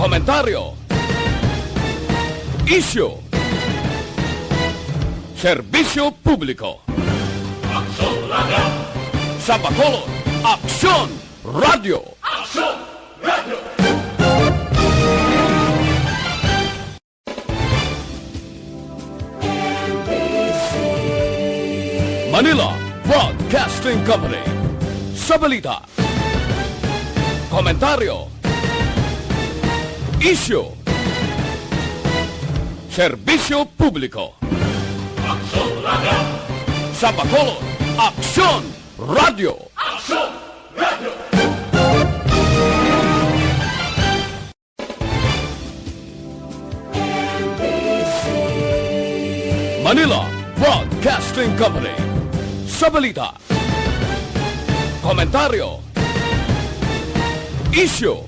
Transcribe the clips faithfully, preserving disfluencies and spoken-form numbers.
Komentaryo. Isyu. Serbisyo publiko. Aksyon Radio. Sa Bacolod, Aksyon Radio. Aksyon Radio. Manila Broadcasting Company. Sa balita, komentaryo, isyu, serbisyo publiko. Aksyon Radio. Sa Bacolod, Aksyon Radio. Aksyon Radio. Manila Broadcasting Company. Sa balita, komentaryo, isyu,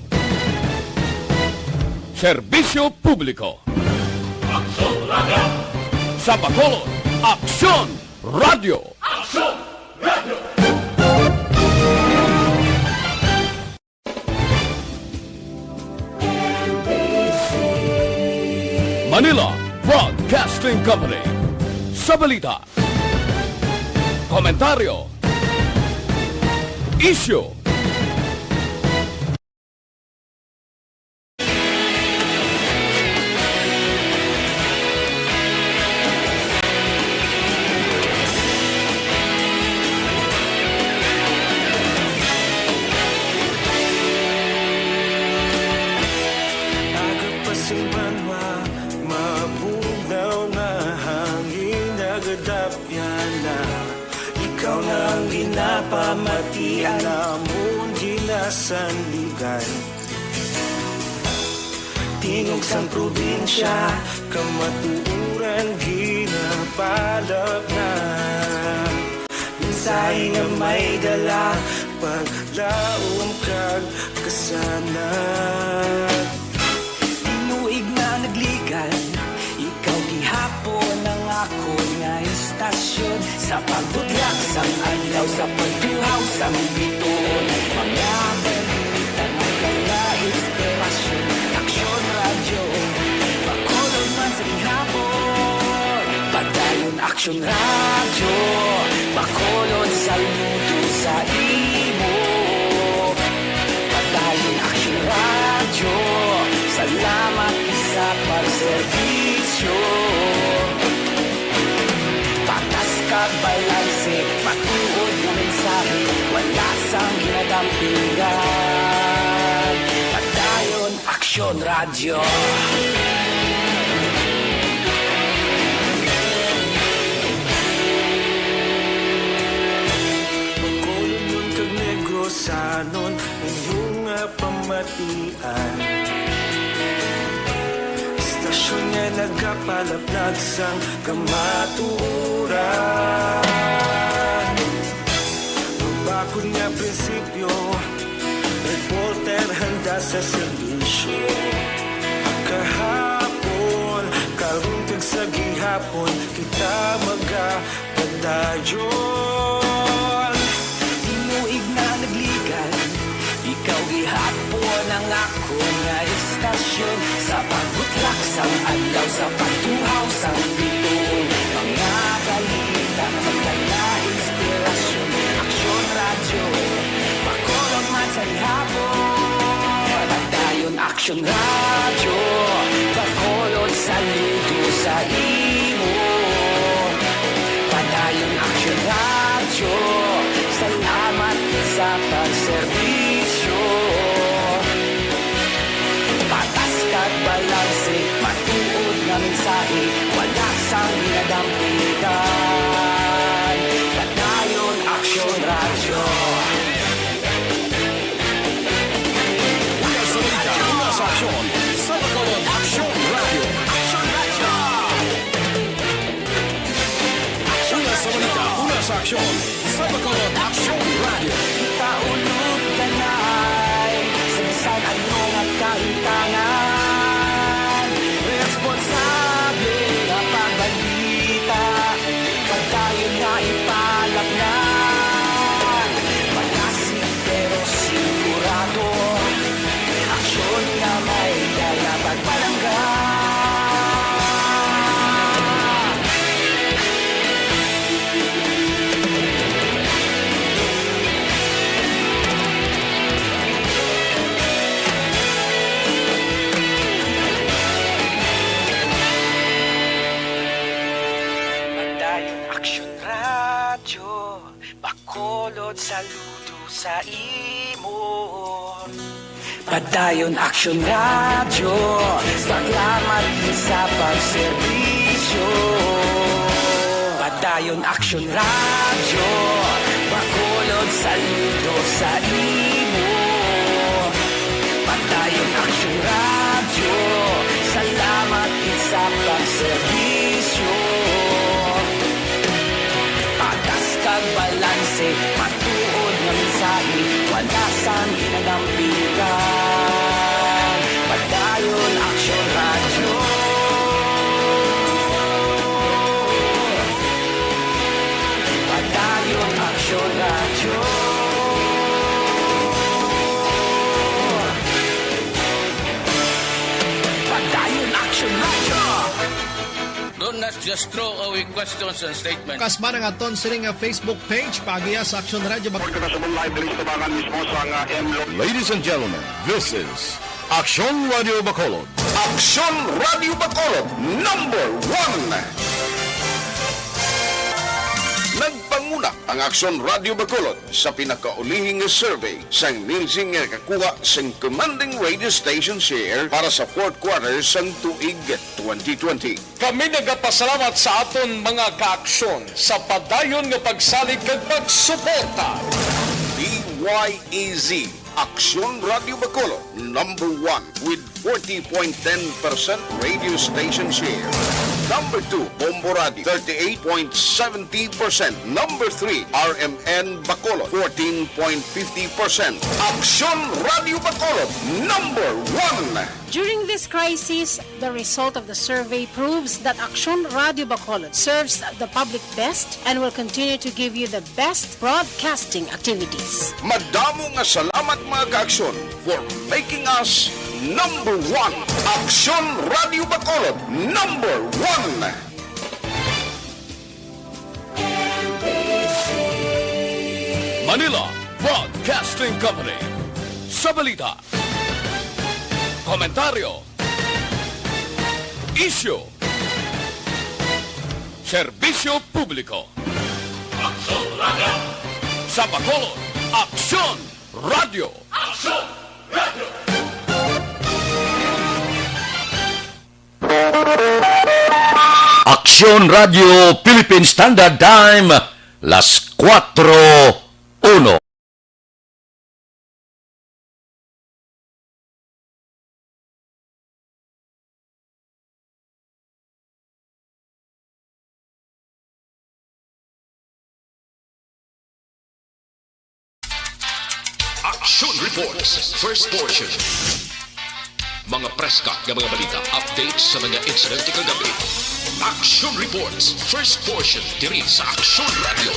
serbisyo publiko. Aksyon Radio. Sa Bacolod, Aksyon Radio. Aksyon Radio. Manila Broadcasting Company. Sa balita, komentaryo, isyu, Aga pa sing banwa, mabugnaw nga hangin nagadapyan na. Ikaw na ang ginapamatian, amon ginasandigan. Tingog sang probinsya, kamatuoran ginapalapngan. Mensahe nga may dala, paglaom kag kasanag. Tinuig na nagligan, ikaw gihapon ang akon nga istasyon. Sa pagbutlak sang adlaw, sa pagtuhaw sang bituon, mga balita nga kay nga inspirasyon. Aksyon Radyo, Bacolod man sa gihapon. Padayon Aksyon Radyo, Bacolod, saludo sa imo. Padayon Aksyon Radyo, salamat sa pagserbisyo. Patas kag balanse, matuod nga mensahe, wala sang ginadampigan. Padayon Aksyon Radyo. Bacolodnon kag Negrosanon, inyo nga pamatian. Istasyon nga nagapalaplag sang kamatuoran. Mabakod nga prinsipyo, reporter handa sa serbisyo. Kahapon, karon, kag sa gihapon, kita magapadayon. Tinuig na nagligan, ikaw gihapon ang akon nga istasyon. Sa pagbutlak sang adlaw, sa pagtuhaw sang bituon, mga balita, mga inspirasyon. Aksyon Radyo, Bacolod man sa gihapon. Padayon Aksyon Radyo, Bacolod, saludo sa imo. Padayon Aksyon Radyo, salamat sa pagserbisyo. Patas kag balanse, matuod nga mensahe, wala sang ginadampigan. Padayon Aksyon Radyo. Una sa balita, una sa aksyon, sa Bacolod Aksyon Radyo. Aksyon Radyo! Una sa balita, una sa aksyon, sa Bacolod Aksyon Radyo. Kita ulog kanay, sa bisan ano nga kahintangan, responsable nga pagbalita. Palangga. Padayon Aksyon Radyo, Bacolod, saludo sa imo. Padayon Aksyon Radyo, salamat sa pagserbisyo. Padayon Aksyon Radyo, Bacolod, saludo sa imo. Padayon Aksyon Radyo, salamat sa pagserbisyo. Patas kag balanse, matuod nga mensahe, wala sang ginadampigan. Padayon Aksyon Radyo. Padayon Aksyon Radyo. Padayon Aksyon Radyo. Don't, let's just throw away questions and statements. Kasba na nga ton sini nga Facebook page, paagiya sa Aksyon Radyo Bacolod. Report ka sa Moon Live, diri sa tabangan mismo sa nga M Lo- Ladies and gentlemen, this is Aksyon Radyo Bacolod. Aksyon Radyo Bacolod, number one. Nagpanguna ang Aksyon Radyo Bacolod sa pinakaulihing nga survey sang Nielsen nga nakakuha sang commanding radio station share para sa fourth quarter sang tuig twenty twenty. Kami nagapasalamat sa aton mga kaaksyon sa padayon nga pagsalig kag pagsuporta. D Y A Z, Aksyon Radyo Bacolod, number one with forty point ten percent radio station share. Number two, Bombo Radio, thirty-eight point seventy percent. Number three, R M N Bacolod, fourteen point fifty percent. Aksyon Radyo Bacolod, number one. During this crisis, the result of the survey proves that Aksyon Radyo Bacolod serves the public best and will continue to give you the best broadcasting activities. Madamo nga salamat, mga kaaksyon, for making us number one. Aksyon Radyo Bacolod, number one. Manila Broadcasting Company. Sa balita, komentaryo, isyu, serbisyo publiko. Aksyon Radyo. Sa Bacolod, Aksyon Radyo. Aksyon Radyo. Aksyon Radyo Philippine Standard Time, las kuwatro uno. Action Reports, first portion. Mga preska nga mga balita, updates sa mga insidente kagabi. Action Reports, first portion, diri sa Action Radio.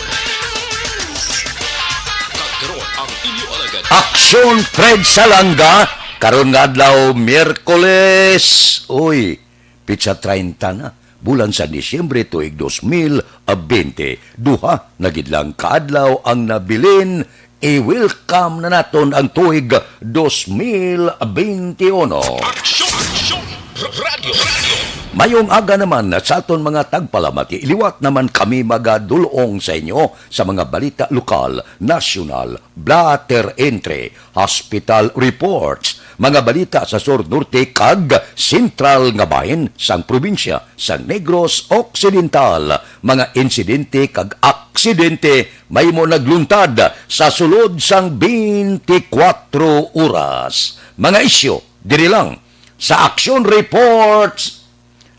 Kag karon ang inyo alagad, Action Fred Salanga, karon nga adlaw, Miyerkules. Uy, pitsa treinta na, bulan sa Disyembre, tuig dos mil bente. Duha na gid lang ka adlaw ang nabilin, i-welcome na naton ang tuig dos mil bente uno. Aksyon! Aksyon! R-, Radyo! Radyo! Mayong aga naman sa aton mga tagpalamati. Liwat naman kami magadul-ong sa inyo sa mga balita lokal, nasyonal, blatter entry, hospital reports, mga balita sa sur, norte, kag sentral nga bahin sang probinsya sang Negros Occidental, mga insidente kag aksidente mahimo nagluntad sa sulod sang twenty-four oras. Mga isyu diri lang sa Action Reports.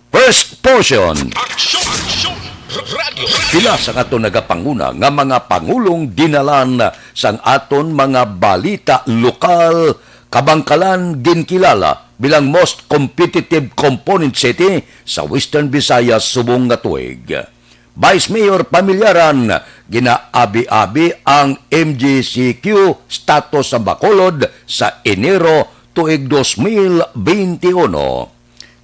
First portion. Aksyon! Aksyon! R-, Radyo! Pila sang aton nagapanguna nga mga pangulong dinalan sang aton mga balita lokal, kabangkalan ginkilala bilang most competitive component city sa Western Visayas subong nga tuig. Vice Mayor Pamilyaran, ginaabi-abi ang M G C Q status sa Bacolod sa Enero tuig dos mil benti uno.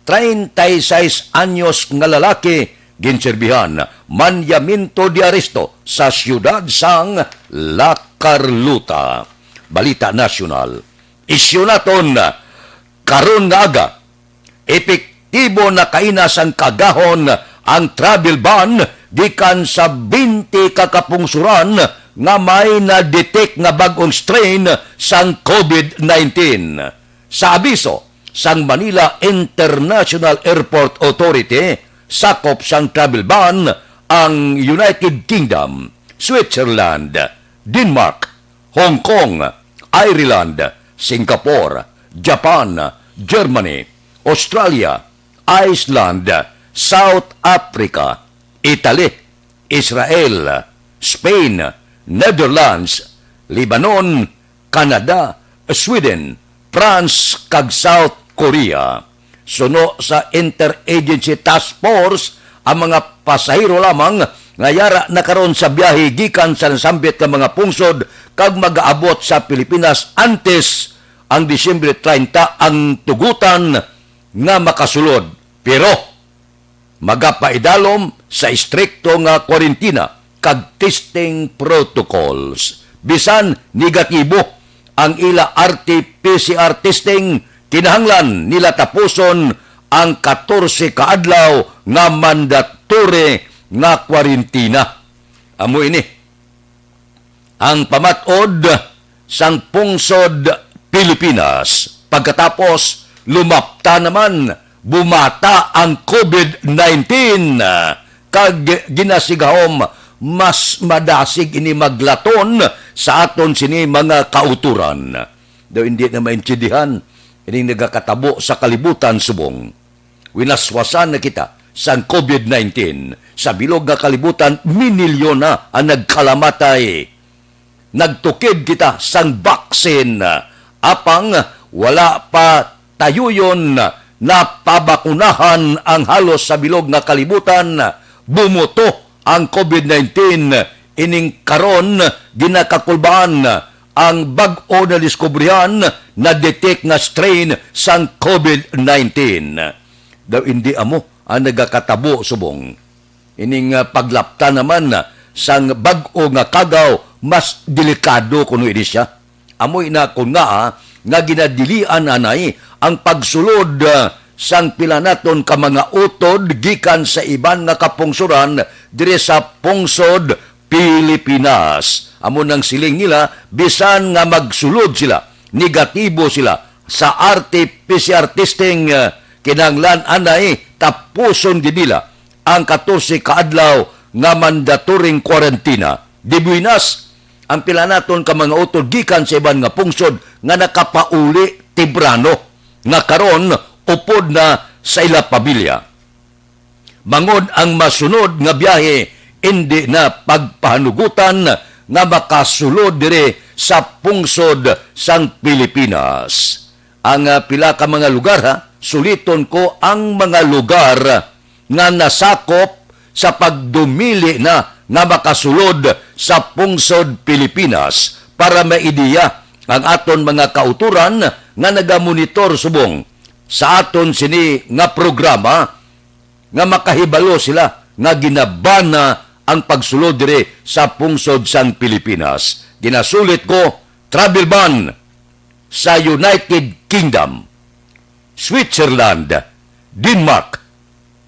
Treinta y seis anyos nga lalaki ginserbihan, mandato de arresto sa siyudad sang La Carlota. Balita Nasyonal. Isyu naton karon nga aga. Epektibo na kaina sang kaagahon ang travel ban gikan sa twenty ka kapungsoran nga may na-detect nga bag-ong strain sang COVID nineteen. Sa abiso sang Manila International Airport Authority, sakop sang travel ban ang United Kingdom, Switzerland, Denmark, Hong Kong, Ireland, Singapore, Japan, Germany, Australia, Iceland, South Africa, Italy, Israel, Spain, Netherlands, Lebanon, Canada, Sweden, France, kag South Korea. Suno sa Interagency Task Force, ang mga pasahero lamang nga yara na karon sa biyahe gikan sa nasambit nga mga pungsod kag mag-aabot sa Pilipinas antes ang Disyembre treinta ang tugutan nga makasulod. Pero magapaidalom sa istrikto nga kwarentina kag testing protocols. Bisan negatibo ang ila R T P C R testing, kinahanglan nila tapuson ang katorse ka adlaw nga mandatory nga kwarentina. Amo ini ang pamat-od sang pungsod Pilipinas. Pagkatapos, lumapta naman, bumata ang COVID nineteen, kag ginasigahom mas madasig ini maglaton sa aton sini mga kautoran. Daw hindi na maintindihan ining nagakatabo sa kalibutan subong. Winaswasan na kita sang COVID nineteen. Sa bilog nga kalibutan, minilyon na ang nagkalamatay. Nagtukid kita sang baksin, apang wala pa tayuyon napabakunahan ang halos sa bilog nga kalibutan. Bumuto ang COVID nineteen, ining karon ginakakulbaan ang bag-o na diskubrihan, na-detect nga strain sang COVID nineteen. Daw indi amo ang nagakatabo subong. Ining, ah, paglapta naman, ah, sang bag-o nga kagaw, mas delikado kuno ini siya. Amoy na kon nga, ah, nga ginadilian anay ang pagsulod, ah, sang pila naton ka mga utod gikan sa iban nga kapungsoran diri sa pungsod Pilipinas. Amo nang siling nila, bisan nga magsulod sila, negatibo sila sa R T P C R testing, ah, kinahanglan anay tapuson gid nila ang katorse ka adlaw nga mandatoring kwarantina. De buenas, ang pila naton ka mga utod gikan sa iban nga pungsod nga nakapauli temprano, nga karon upod na sa ila pamilya. Bangod ang masunod nga biyahe indi na pagpahanugutan nga makasulod diri sa pungsod sang Pilipinas. Ang, ah, pila ka mga lugar, ha, suliton ko ang mga lugar nga nasakop sa pagdumili na nga makasulod sa pungsod Pilipinas para maideya ang aton mga kautoran nga nagamonitor subong sa aton sini nga programa nga makahibalo sila nga ginabana ang pagsulod diri sa pungsod sang Pilipinas. Ginasulit ko, travel ban sa United Kingdom, Switzerland, Denmark,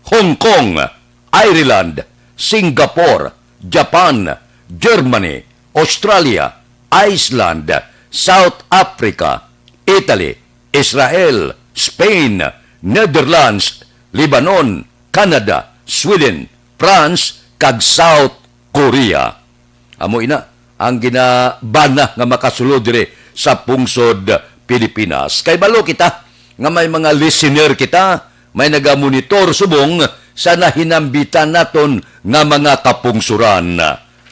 Hong Kong, Ireland, Singapore, Japan, Germany, Australia, Iceland, South Africa, Italy, Israel, Spain, Netherlands, Lebanon, Canada, Sweden, France, kag South Korea. Amo ina ang ginabana nga makasulod diri sa pungsod Pilipinas. Kay balo kita nga may mga listener kita, may nagamonitor subong sa nahinambitan naton nga mga kapungsoran.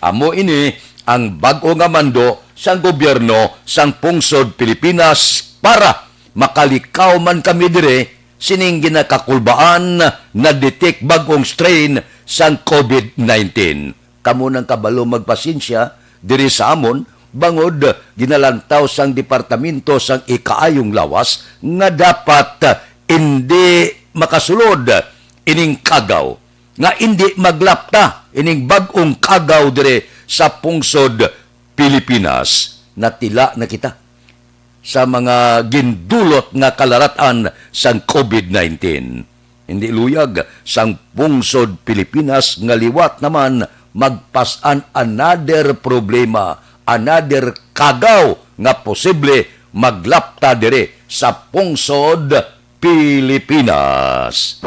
Amo ini ang bag-o nga mando sang gobyerno sang pungsod Pilipinas para makalikaw man kami diri sining ginakakulbaan, na-detect bag-ong strain sang COVID nineteen. Kamo nang kabalo magpasensya diri sa amon, bangod ginalantaw sang Departamento sang Ikaayong Lawas nga dapat, ah, indi makasulod ining kagaw, nga indi maglapta ining bag-ong kagaw diri sa pungsod Pilipinas. Natila na kita sa mga gindulot nga kalarat-an sang covid nineteen. Hindi luyag sang pungsod Pilipinas nga liwat naman magpas-an another problema, another kagaw nga posible maglapta diri sa pungsod Pilipinas.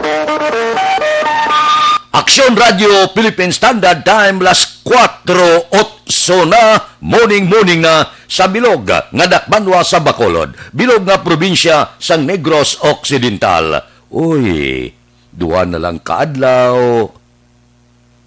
Aksyon Radio Philippine Standard Time, las kuwatro otso na, morning, morning na sa bilog nga dakbanwa sa Bacolod, bilog nga probinsya sang Negros Occidental. Uy, duha na lang ka adlaw,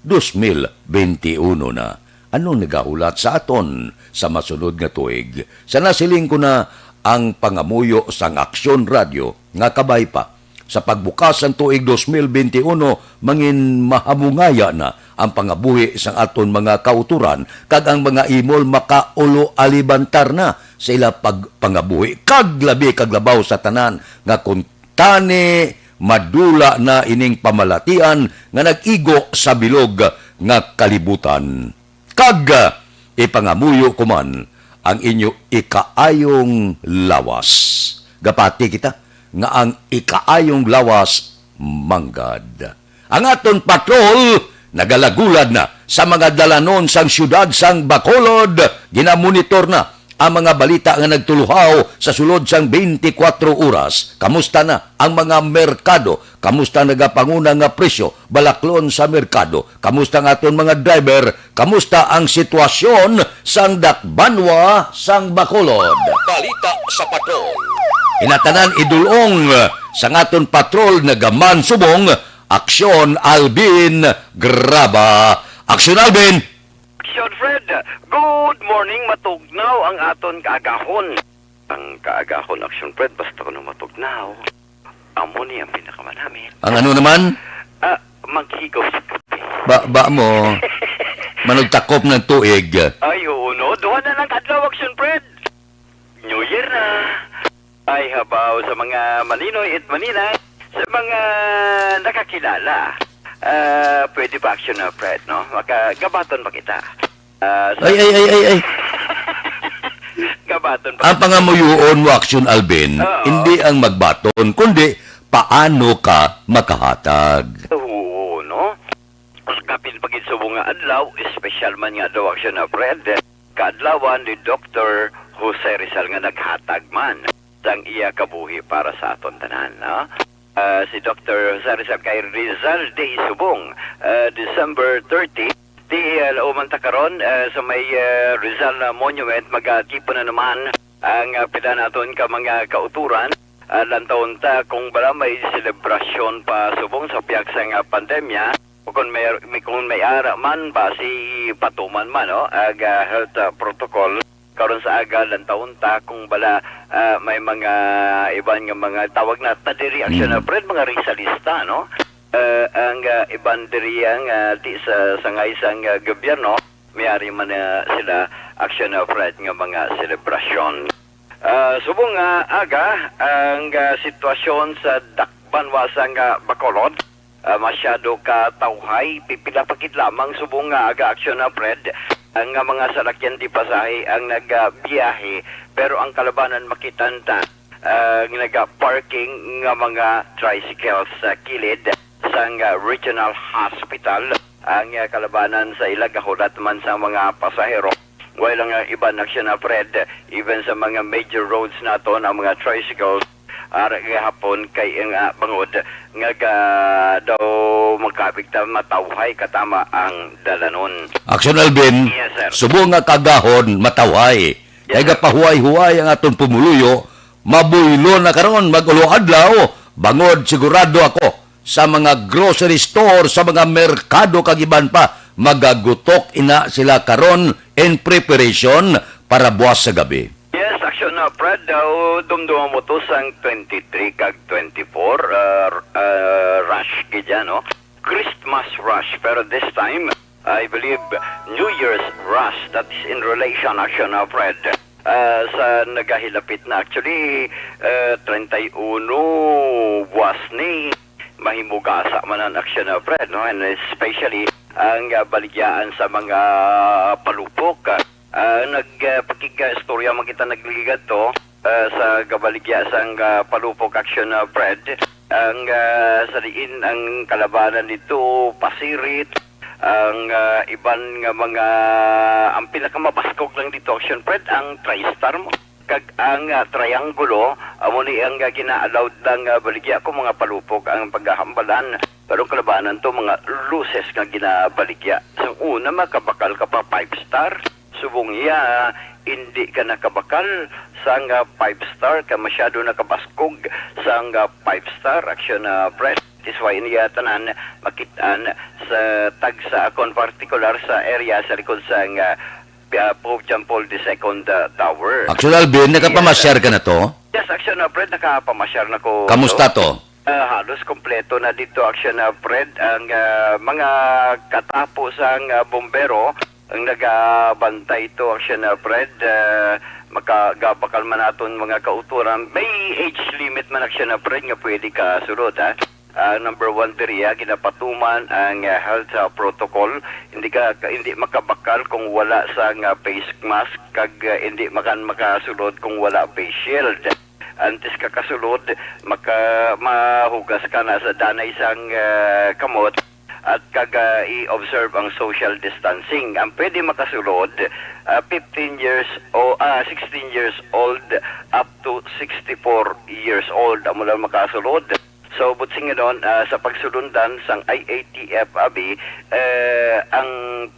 dos mil benti uno na. Ano nagahulat sa aton sa masunod nga tuig? Sa nasiling ko na, ang pangamuyo sang Aksyon Radio nga kabay pa sa pagbukas sang tuig dos mil benti uno, mangin mahamungaya na ang pangabuhi sang aton mga kautoran, kag ang mga imol makaulo alibantar na sa ila pagpangabuhi, kag labi kag labaw sa tanan nga kon tani madula na ining pamalatian nga nag-igo sa bilog nga kalibutan. Kag, ah, ipangamuyo ko man ang inyo ikaayong lawas. Gapati kita nga ang ikaayong lawas manggad. Ang aton patrol nagalagulad na sa mga dalanon sang siyudad sang Bacolod. Ginamonitor na ang mga balita nga nagtuluhaw sa sulod sang twenty-four oras. Kamusta na ang mga merkado? Kamusta nagapanguna nga presyo, balaklon sa merkado? Kamusta ang aton mga driver? Kamusta ang sitwasyon sang dakbanwa sang Bacolod? Balita sa patrol. Inatanan idulong sang aton patrol nagaman subong Aksyon Alvin Graba. Aksyon Alvin! Action Fred, good morning, matugnaw ang aton kaagahon. Ang kaagahon, Action Fred, basta kuno matugnaw. Amo ni ang pinakamanamit. Ang ano naman? Ah, maghigaw sa kape. Ba, ba mo, manugtakop ng tuig. Ay, oo, no? Duha na lang adlaw, Action Fred. New Year na. Ay, habaw sa mga Maninoy at Maninay, sa mga nakakilala. Ah, pwede ba, Action Fred, no? Maka-, gabaton ba kita? Ah, sa Ay, ay, ay, ay, ay. Gabaton pa. Ang pangamuyoon mo, Action Alvin, Oo. hindi ang magbaton, kundi paano ka makahatag. Oo, no? Kapin pa gid subong nga adlaw, espesyal man nga adlaw, Action Fred. Kaadlawan ni Doktor Jose Rizal nga naghatag man sang iya kabuhi para sa aton tanan, no? Ah, si Doktor Jose Rizal kay Rizal Day subong, ah, December thirty. Di, ah, lauman ta karon, ah, sa may, ah, Rizal, ah, Monument, magatipon na naman ang, ah, pila naton ka mga kauturan. Ah, lantawon ta kung bala may selebrasyon pa subong sa pihak sang, ah, pandemya, o kung may, may, kung may ara man ba si patuman man, no? Ag, ah, health, ah, protocol. Karon sa aga, lantawon ta kung bala, ah, may mga iban nga mga tawag na ta diri, Action Mm. Fred, mga Rizalista, no? Ah, ang, ah, iban diri ang, ah, di sa sangay sang, ah, gobyerno, may ari man, ah, sila, Action Fred, nga mga selebrasyon. Ah, subong nga aga, ang, ah, sitwasyon sa dakbanwa sang, ah, Bacolod, ah, masyado ka tawhay, pipila pa gid lamang subong nga aga, Action Fred, ang, ah, mga salakyan di pasahe ang nagabiyahe, pero ang kalabanan makitan ta, ah, nga naga-parking nga mga tricycles sa kilid sang, ah, Regional Hospital. Ang, ah, kalabanan sa ila gahulat man sa mga pasahero. Way lang, ah, iban, Action Fred, even sa mga major roads naton, ang mga tricycles, ara gihapon kay ang, ah, bangod nga ga-, daw magkabig ta matawhay katama ang dalanon. Action Alvin, Yes, sir. subong nga kagahon matawhay. Yes, Kay sir. gapahuway-huway ang aton pumuluyo, mabuylo na karon mag-ulo adlaw, bangod sigurado ako sa mga grocery store, sa mga merkado kag iban pa, magagutok ina sila karon in preparation para buwas sa gabi. Yes, Action Fred, daw dumduma mo to sang twenty-three kag twenty-four, uh, uh, rush gid yan, no? Christmas rush, pero this time, I believe, New Year's rush, that is in relation, Action, uh, Fred. Ah, sa nagahilapit na, actually, uh, treinta y uno buwas ni, mahimugasa man ang Action, uh, Fred, no? And especially ang, ah, baligyaan sa mga palupok. Ah, nag, ah, pakig-istorya man kita nagligad to, ah, sa gabaligya sang, ah, palupok, Action, ah, Fred. Ang, ah, sa diin ang kalabanan dito, pasirit, ang, ah, iban nga mga, ang pinakamabaskog lang dito, Action Fred, ang TriStar mo. Kag ang, ah, triangulo, amo ni ang, ah, gina-allowed lang, ah, baligya ko mga palupok ang paghahambalan. Pero ang kalabanan to, mga luces nga ginabaligya. Sa una, makabakal ka pa five star. Subong iya, hindi ka nakabakal sang, ah, five star, ka masyado nakabaskog sang, ah, five star, Action, ah, Fred. That's why niya tanan makit-an sa tagsa akon, partikular sa area sa likod sang, ah, ah, Pope John Paul the Second, ah, Tower. Actually, Alvin, nakapamasyar ka na to? Yes, Action, ah, Fred, nakapamasyar na ko. Kamusta to? Ah, halos kompleto na dito, Action, ah, Fred, ang, ah, mga katapo sang, ah, bombero ang nagabantay to, Action, ah, Fred. Ah, makagabakal man naton mga kauturan. May age limit man, Action, ah, Fred, nga pwede ka sulod, ha? Ah, number one diri, ah, ginapatuman ang, ah, health, ah, protocol. Hindi ka, ka- hindi makabakal kung wala sang, ah, face mask, kag, ah, hindi makan makasulod kung wala face shield. Antes ka kasulod, maka, mahugas ka na sa danay sang, ah, kamot at kag, ah, i-observe ang social distancing. Ang pwede makasulod, ah, fifteen years o, ah, sixteen years old up to sixty-four years old. Amo lang makasulod. So, buot silingon, ah, sa pagsulundan sang I A T F, abi, eh, ang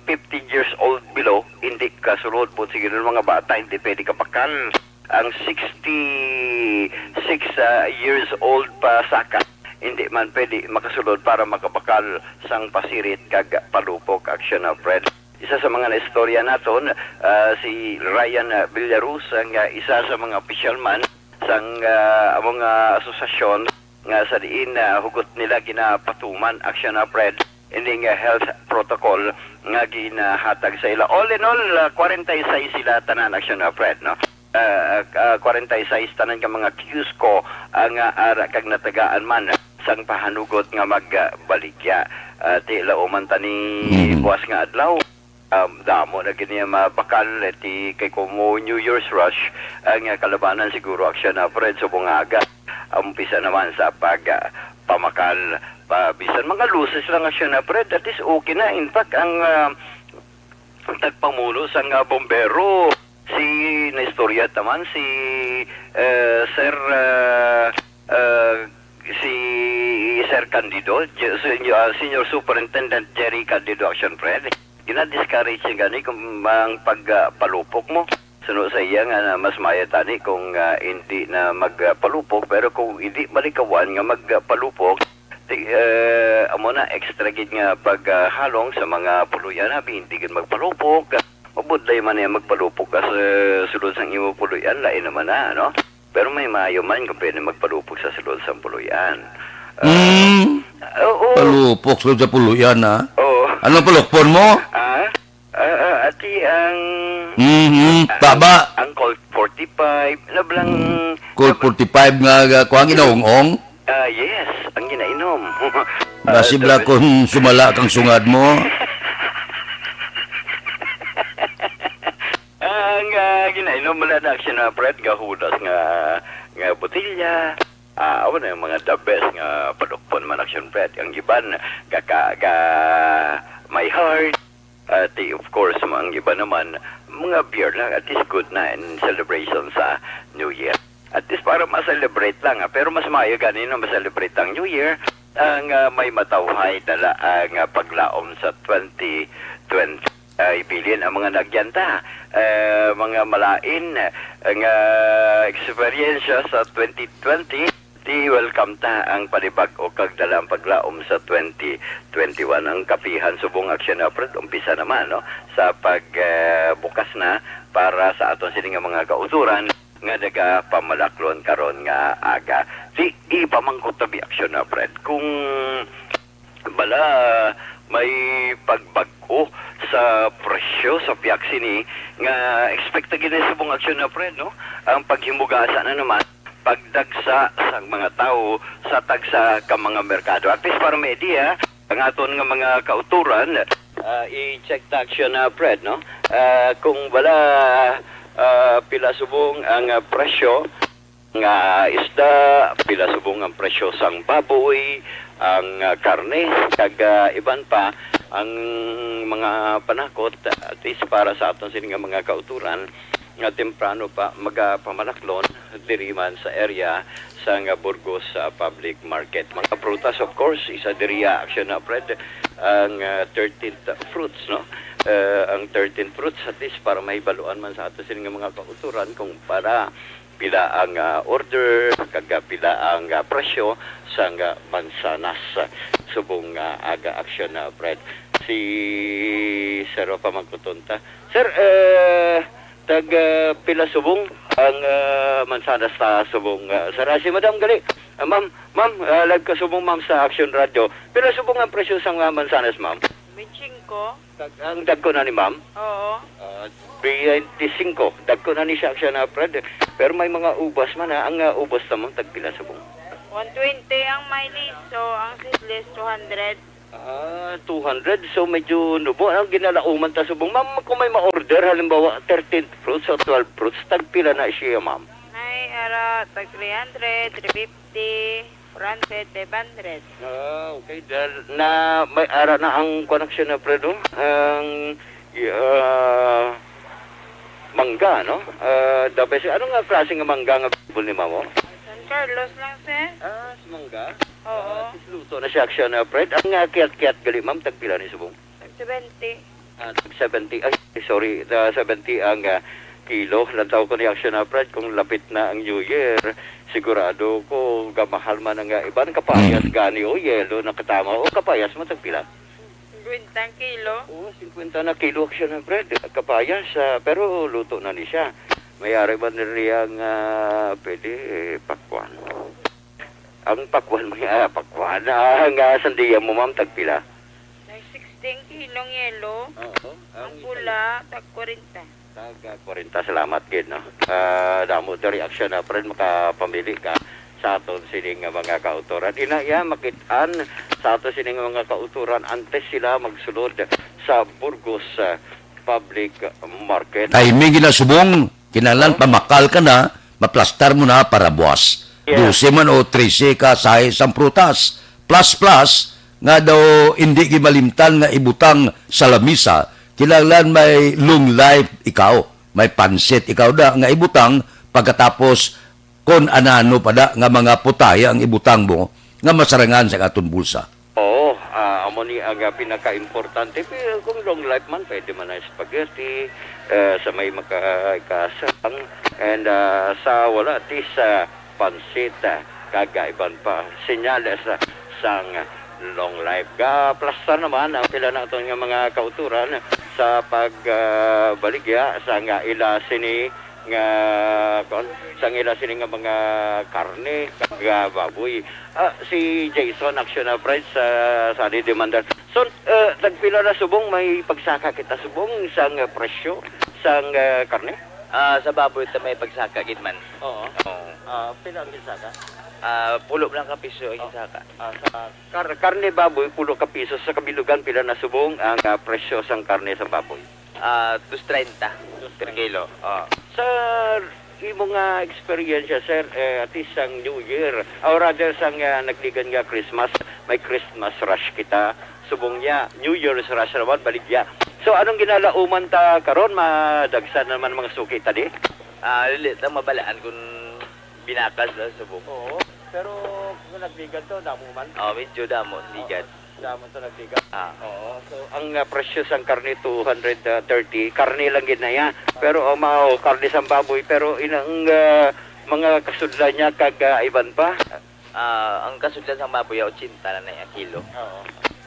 fifteen years old below, hindi kasulod. Buot silingon, mga bata, hindi pwede kabakal. Ang sixty-six, ah, years old pa saka, hindi man pwede makasulod para makabakal sang pasirit kag palupok, Action, ah, Fred. Isa sa mga naistorya naton, ah, si Ryan, ah, Villaruz, ang, ah, isa sa mga opisyal man sang, ah, among, ah, asosasyon nga sa diin, ah, hugot nila ginapatuman, Action, ah, Fred, ining, ah, health protocol nga ginahatag sa ila. All in all, ah, kwarenta y seis sila tanan, Action, ah, Fred, no? Ah, ah, kwarenta y seis tanan ka mga Q S C O ang, ah, ara kag natagaan man sang pahanugot nga magbaligya. Ah, ti lauman ta ni Mhm. buwas nga adlaw. Um, damo na gid niya mabakal, eh, ti kay kumo New Year's rush, ang, ah, kalabanan siguro, Action, ah, Fred, subong nga aga. Ang umpisa naman sa pag, ah, pamakal, pa, bisan mga luces lang, Action, ah, Fred, that is okay na. In fact, ang, ah, ang tagpamuno sang, ah, bombero, si, naistorya ta man, si, eh, Sir, ah, ah, si Sir Candido, J-, Senior, ah, Senior Superintendent Jerry Candido, Action, Fred. Gina-discourage niya gani kung ang pag, ah, palupok mo. Suno sa iya nga na mas maayo tani kung, ah, hindi na magpalupok, pero kung hindi malikawan nga magpalupok, ti-, eh, amo na extra gid nga paghalong sa mga puloy-an, abi, hindi gid magpalupok. Mabudlay man niya magpalupok ka sa sulod sang imo puloy-an, lain naman na, no? Pero may maayo man kung pwede magpalupok sa sulod sang puloy-an. Ah, Mm. oo. Palupok sulod sa puloy-an, ha? Oo. Anong palukpon mo? Ah? Ah, ah, ati ang Mhm. Baba. Ang Colt forty-five, nablang, Colt nab- forty-five nga, nga kuwang ginaong-ong? Ah, yes, ang ginainom. Nasib Ah, la sabi- kung sumala kang sungad mo. Ang, ah, ginainom mo lang na Action, ah, Fred, nga hudas nga, nga botilya. Ah, awan na yung mga the best nga palukpon man, Action Fred. Ang iban, ga, ga, ga, My Heart. Ah, ti, of course, ang iba naman, mga beer lang. At least good na in celebration sa New Year. At least para ma-celebrate lang, ah. Pero mas maayo gani na ma-celebrate ang New Year, ang, ah, may matawhay dala ang, ah, paglaom sa twenty twenty. Ay, bilin ang mga nagyanta, eh, mga malain, eh, nga eksperyensya sa twenty twenty. Ti welcome ta ang panibag-o kag dala ang paglaom sa twenty twenty-one. Ang kapihan subong Action Upward, umpisa naman, no? Sa pag, eh, bukas na para sa aton sini nga mga kauturan nga nagapamalaklon karon nga aga. Ti ipamangkot tabi Action Upward. Kung bala, May pagbag-o sa presyo sa pihak sini nga expect na gid ni subong aksyon na, Fred, no? Ang paghimugasa na naman, pagdagsa sang mga tawo sa tagsa ka mga merkado. At least para may idea, ang aton nga mga kautoran, ah, i-check ta aksyon na, Fred, no? Ah, kung wala, ah, pila subong ang, ah, presyo, nga isda, pila subong ang presyo sang baboy, ang, ah, karne, kag, ah, iban pa ang mga panakot, at least para sa aton sini nga mga kautoran nga temprano pa magapamalaklon diri man sa area sang Burgos, ah, Public Market. Mga prutas, of course, isa diri, ah, aksyon na, Fred, ang, ah, thirteenth fruits, no? Ah, ang thirteenth fruits, at least para mahibaluan man sa aton sini nga mga kautoran kung para pila ang, ah, order, kag, ah, pila ang, ah, presyo sang, ah, mansanas, ah, subong, ah, aga aksyon na, Fred. Si Sir, pamangkuton ta. Sir, eh, tag, ah, pila subong ang, ah, mansanas ta subong, ah, sir? Ah, si Madam gali. Ah, ma'am, ma'am, ah, live ka subong, ma'am, sa Action Radio. Pila subong ang presyo sang, ah, mansanas, ma'am? Twenty-five. Tag, ang dagko na ni ma'am? Oo. Ah, twenty-five. Dagko na ni siya, siya na, Fred. Pero may mga ubas man, ha. Ang, ah, ubas naman, tagpila subong? One twenty ang may liso, ang seedless, two hundred. Ah, two hundred. So, medyo nubo. Ang ginalauman ta subong. Ma'am, kung may ma-order, halimbawa, thirteen fruits o twelve fruits, tagpila na siya, ma'am? May ara, tag three hundred, three fifty. Four hundred, five hundred. Ah, okay. Dahil na may ara na ang connection na, Fred, no? Ang, ah, mangga, no? Ah, the best. Ano nga klase nga mangga nga available ni Mamo? San Carlos lang, sir. Ah, sa mangga? Oo. Ah, sis luto na siya, aksyon na, Fred. Ang, ah, kiyat-kiyat gali, ma'am, tagpila ni subong? Tag seventy. Ah, tag seventy. Ay, sorry. Ah, seventy ang, ah, kilo. Lantaw ko ni aksyon na, Fred, kung lapit na ang New Year, sigurado ko gamahal man ang, ah, iban kapayas gani o yelo nakatama o kapayas mo tagpila? Fifty ang kilo. Oo, fifty na kilo aksyon na, Fred. Kapayas, ah, pero luto na ni siya. May ari ba nila ang, ah, pwede, eh, pakwan? Ang pakwan mo, ah, pakwan. Ah, ang, ah, sandiya mo, ma'am, tagpila? Tag sixty ang kilong yelo. Oo, ang pula, tag kwarenta. Tag kwarenta, salamat gid, no? Ah, damo the reaction na, friend, makapamili ka sa aton sining nga mga kautoran. Ina iya, makit-an sa aton sining nga mga kautoran antes sila magsulod sa Burgos, ah, Public Market. Ay, may ginasubong, kinahanglan Oh. pamakal ka na, maplastar mo na para buwas. Yeah. Dose man o trese ka sahi sang prutas. Plus, plus, nga daw hindi gimalimtan nga ibutang sa lamisa, kinahanglan may long life ikaw, may pansit ikaw da nga ibutang pagkatapos kon anano pa da nga mga putaya ang ibutang mo nga masarangan sa aton bulsa. Oo, ah, amo ni ang, ah, pinakaimportante. Pero kung long life man, pwede man na spaghetti, eh, sa may makaikasang, and, ah, sa wala, at least, ah, pansit, ah, kag, ah, iban pa. Senyales, ah, sang long life. Ga-plastar naman ang pila naton nga mga kautoran sa pag, ah, baligya sa nga ila sini nga, kuwan, sang ila sini nga mga karne kag, ah, baboy. Ah, si Jason, action na price sa, sa Adi Demander. So, eh, tagpila na subong may pagsaka kita subong sang, eh, presyo sang, eh, karne? Ah, sa baboy ta may pagsaka gid man. Oo. Oo. Ah, pila ang ginsaka? Ah, pulo lang ka piso ang Oh. ginsaka. Ah, sa kar-, karne baboy, pulo ka piso. Sa kabilugan, pila na subong ang, ah, presyo sang karne sa baboy? Ah, dos treinta per kilo. Ah. Sa imo nga eksperyensya, sir, eh, at least sang New Year, or rather sang, ah, nagligan nga Christmas, may Christmas rush kita. Subong niya, New Year's rush naman, baligya. So, anong ginalauman ta karon? Madagsa naman mga suki ta di? Ah, dili ta mabalaan kung binakas na subong. Oo, pero kung nagligan to, damo man. Oh, medyo damo, ligat. Damo to nagbigat. Ah. Oo. So, ang, ah, presyo sang karne, two hundred thirty. Karne lang gid na iya. Pero, oh, mao, karne sang baboy. Pero inang, ah, mga kasudlan niya kag, ah, iban pa? Ah, ang kasudlan sang baboy, ah, ochenta na na iya kilo. Oo.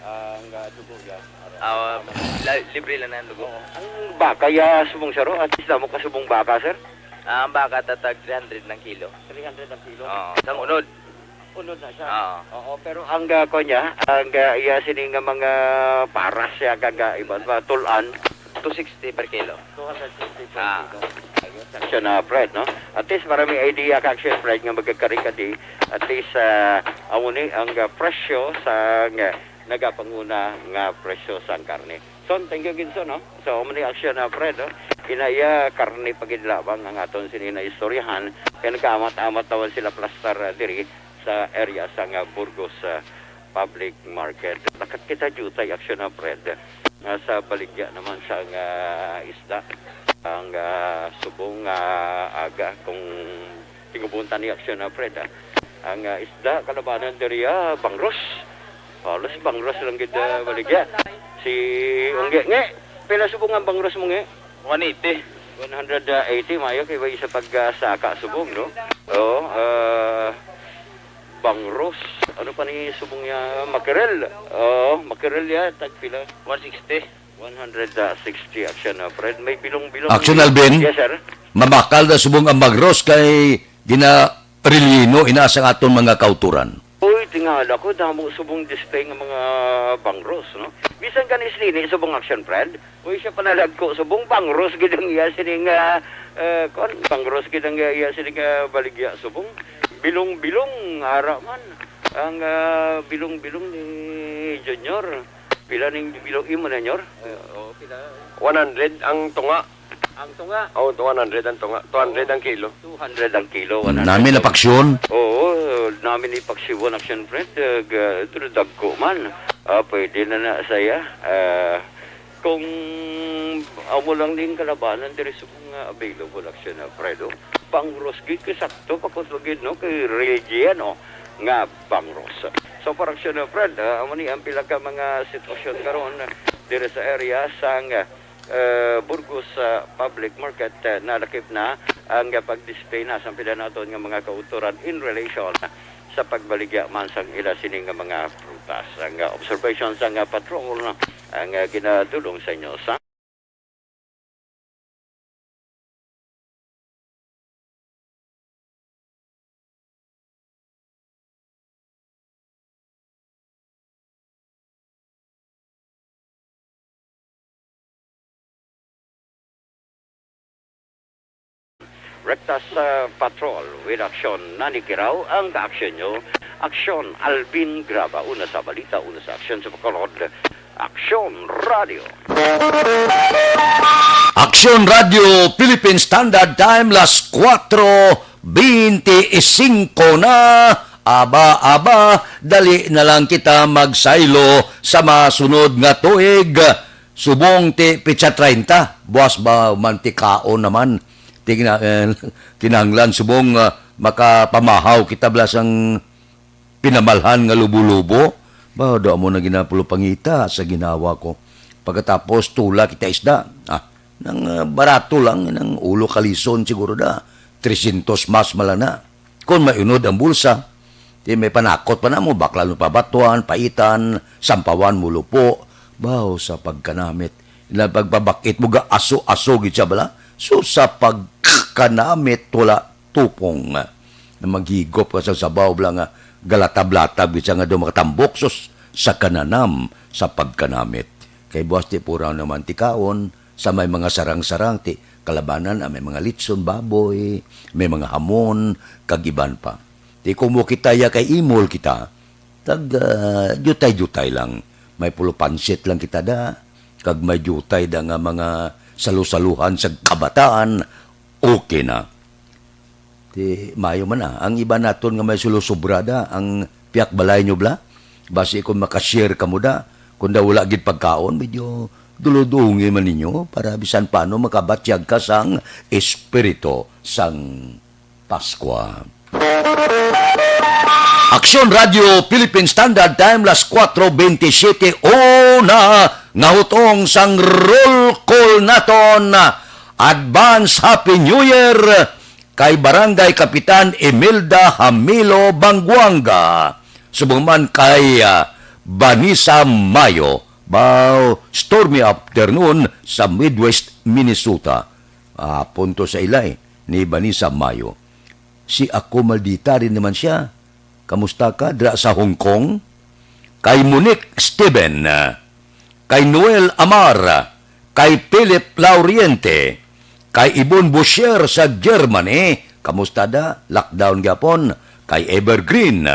Ang, ah, dugo niya, Ah, la-, libre lang na ang dugo. Oo. Ang baka, ya, subong saro, at least damo ka subong baka, sir? Ah, ang baka, tatag three hundred ng kilo. Three hundred ang kilo? Oo, sang unod. Unod na siya. Oo. Oo, pero ang, ah, kuwan niya, ang, ah, iya sini nga mga paras siya kag, ah, iban pa, tulan, two sixty per kilo. Two hundred sixty per Ah. kilo. Ayun, Action, ah, Fred, no? At least para may idea ka, Action Fred, nga magkakari ka di, at least, ah, amo ni ang, ah, presyo sa, nga, nagapanguna nga presyo sang karne. Son, thank you gid, Son, no? So, amo ni Action, ah, Fred, no? Inaya karne pa gid lamang ang aton sini na istoryahan. Kaya nagkaamat-amat naman sila plastar, ah, diri sa area sa nga Burgos, ah, Public Market. Lakat kita diutay, Action, ah, Fred, nga sa baligya naman sa nga isda. Ang, ah, subong, ah, aga, kung tingubuntan ni Action, ah, Fred, ah. Ang, ah, isda, kalabanan diri, ah, bangros. Halos bangros lang gid, ah, baligya. Si Ungge, nge, pila subong ang bangros mo, nge? One eighty. One hundred eighty, mayo kay way sa pag, ah, saka subong, no? Oo, ah, bangros. Ano pa ni subong niya? Mackerel. Oo, mackerel ya, tag pila? One sixty. One hundred sixty, Action, ah, Fred. May bilong-bilong. Action, Alvin. Yes, sir. Mamakal na subong ang bangros kay gina-relleno ina sang aton mga kauturan. Uy, tingala ko, damo subong display nga mga bangros, no? Bisan ganis lini subong, Action, Fred. Uy, siya panalagko subong, bangros gid ang iya sini nga, eh, kon, bangros gid ang iya sini nga baligya subong. Bilong-bilong, ara man. Ang, ah, bilong-bilong ni Junior. Pila ning bilong imo na, Junior? Oo, pila? One hundred ang tunga. Ang tunga. Oh, two hundred ang tunga. Two hundred ang kilo. Two hundred ang kilo, one hundred. Nami na paksyon? Oo, nami ni paksyon, Action, Fred. Eh, ga-, pero dagko man. Ah, pwede na na saya. Ah, kung amo lang ning kalabanan, diri sa mga available, Action, ah, Fred, oh. Bangros gid kay sakto pa ko gid, no, kay Reggie, ano, nga bangros. So, for Action, ah, Fred, ah, amo ni ang pila ka mga sitwasyon karon diri sa area sang, ah, eh, Burgos, ah, Public Market, eh, nalakip na ang, ah, pag-display na sang pila naton nga mga kautoran in relation sa pagbaligya man sang ila sini nga mga prutas. Ang, ah, observation sang, ah, patrol, ang, ah, ginadulong sa inyo sa Rectas, ah, Patrol with Action. Nanikiraw ang ka-aksyon nyo. Aksyon, Alvin Graba. Una sa balita, una sa aksyon sa Bacolod. Aksyon Radio. Aksyon Radio Philippine Standard Time, las kuwatro bente singko na. Aba, aba, dali na lang kita magsaylo sa masunod nga tuig. Subong ti petsa treinta, buas ba mantikaon naman. Ti kina-, eh, kinahanglan subong, ah, makapamahaw kita bala sang pinamalhan nga lubo-lubo. Ba, do amo na ginapulupangita sa ginhawa ko. Pagkatapos, tula kita isda. Ah, nang, ah, barato lang, nang ulo kalison siguro da. Trescientos mas malana. Kon may unod ang bulsa, ti may panakot pa namo, baklan mo pabatuan, paitan, sampawan mo lupo. Baw sa pagkanamit. Na pagpabakit mo ga aso-aso gid siya bala. So sa pagkanamit, wala tupong na maghigop ka sa sabaw bala nga galatab-latab gid siya nga daw makatambok, sus, sa kananam sa pagkanamit. Kay buas ti pura naman tikaon, sa may mga sarang-sarang ti kalabanan, ah, may mga litson, baboy, may mga hamon, kag iban pa. Ti kung mo kita ya kay imol kita, tag, ah, diutay-diutay lang. May pulo pansit lang kita da, kag may diutay da nga mga salusaluhan sa kabataan, okay na. Ti, maayo man na. Ang iba naton nga may sulosobra da, ang piyak balay nyo bala? Basi kung makashare kamo da, kung da wala gid pagkaon, medyo duludungi man ninyo para bisan paano makabatyag ka sang espiritu sang Paskwa. Aksyon Radio Philippine Standard Time, las kuwatro bente siyete, una nga hutong sang roll call naton. Advance Happy New Year kay Barangay Kapitan Imelda Hamilo Banguanga, subong man kay, ah, Vanessa Mayo, Bao, stormy afternoon sa Midwest Minnesota. Ah, punto sa ilay ni Vanessa Mayo. Si Ako Maldita rin naman siya. Kamusta ka dira sa Hong Kong? Kay Monique Steven, kay Noel Amar, kay Philip Lauriente, kay Ibon Boucher sa Germany, kamusta da? Lockdown gyapon. Kay Evergreen,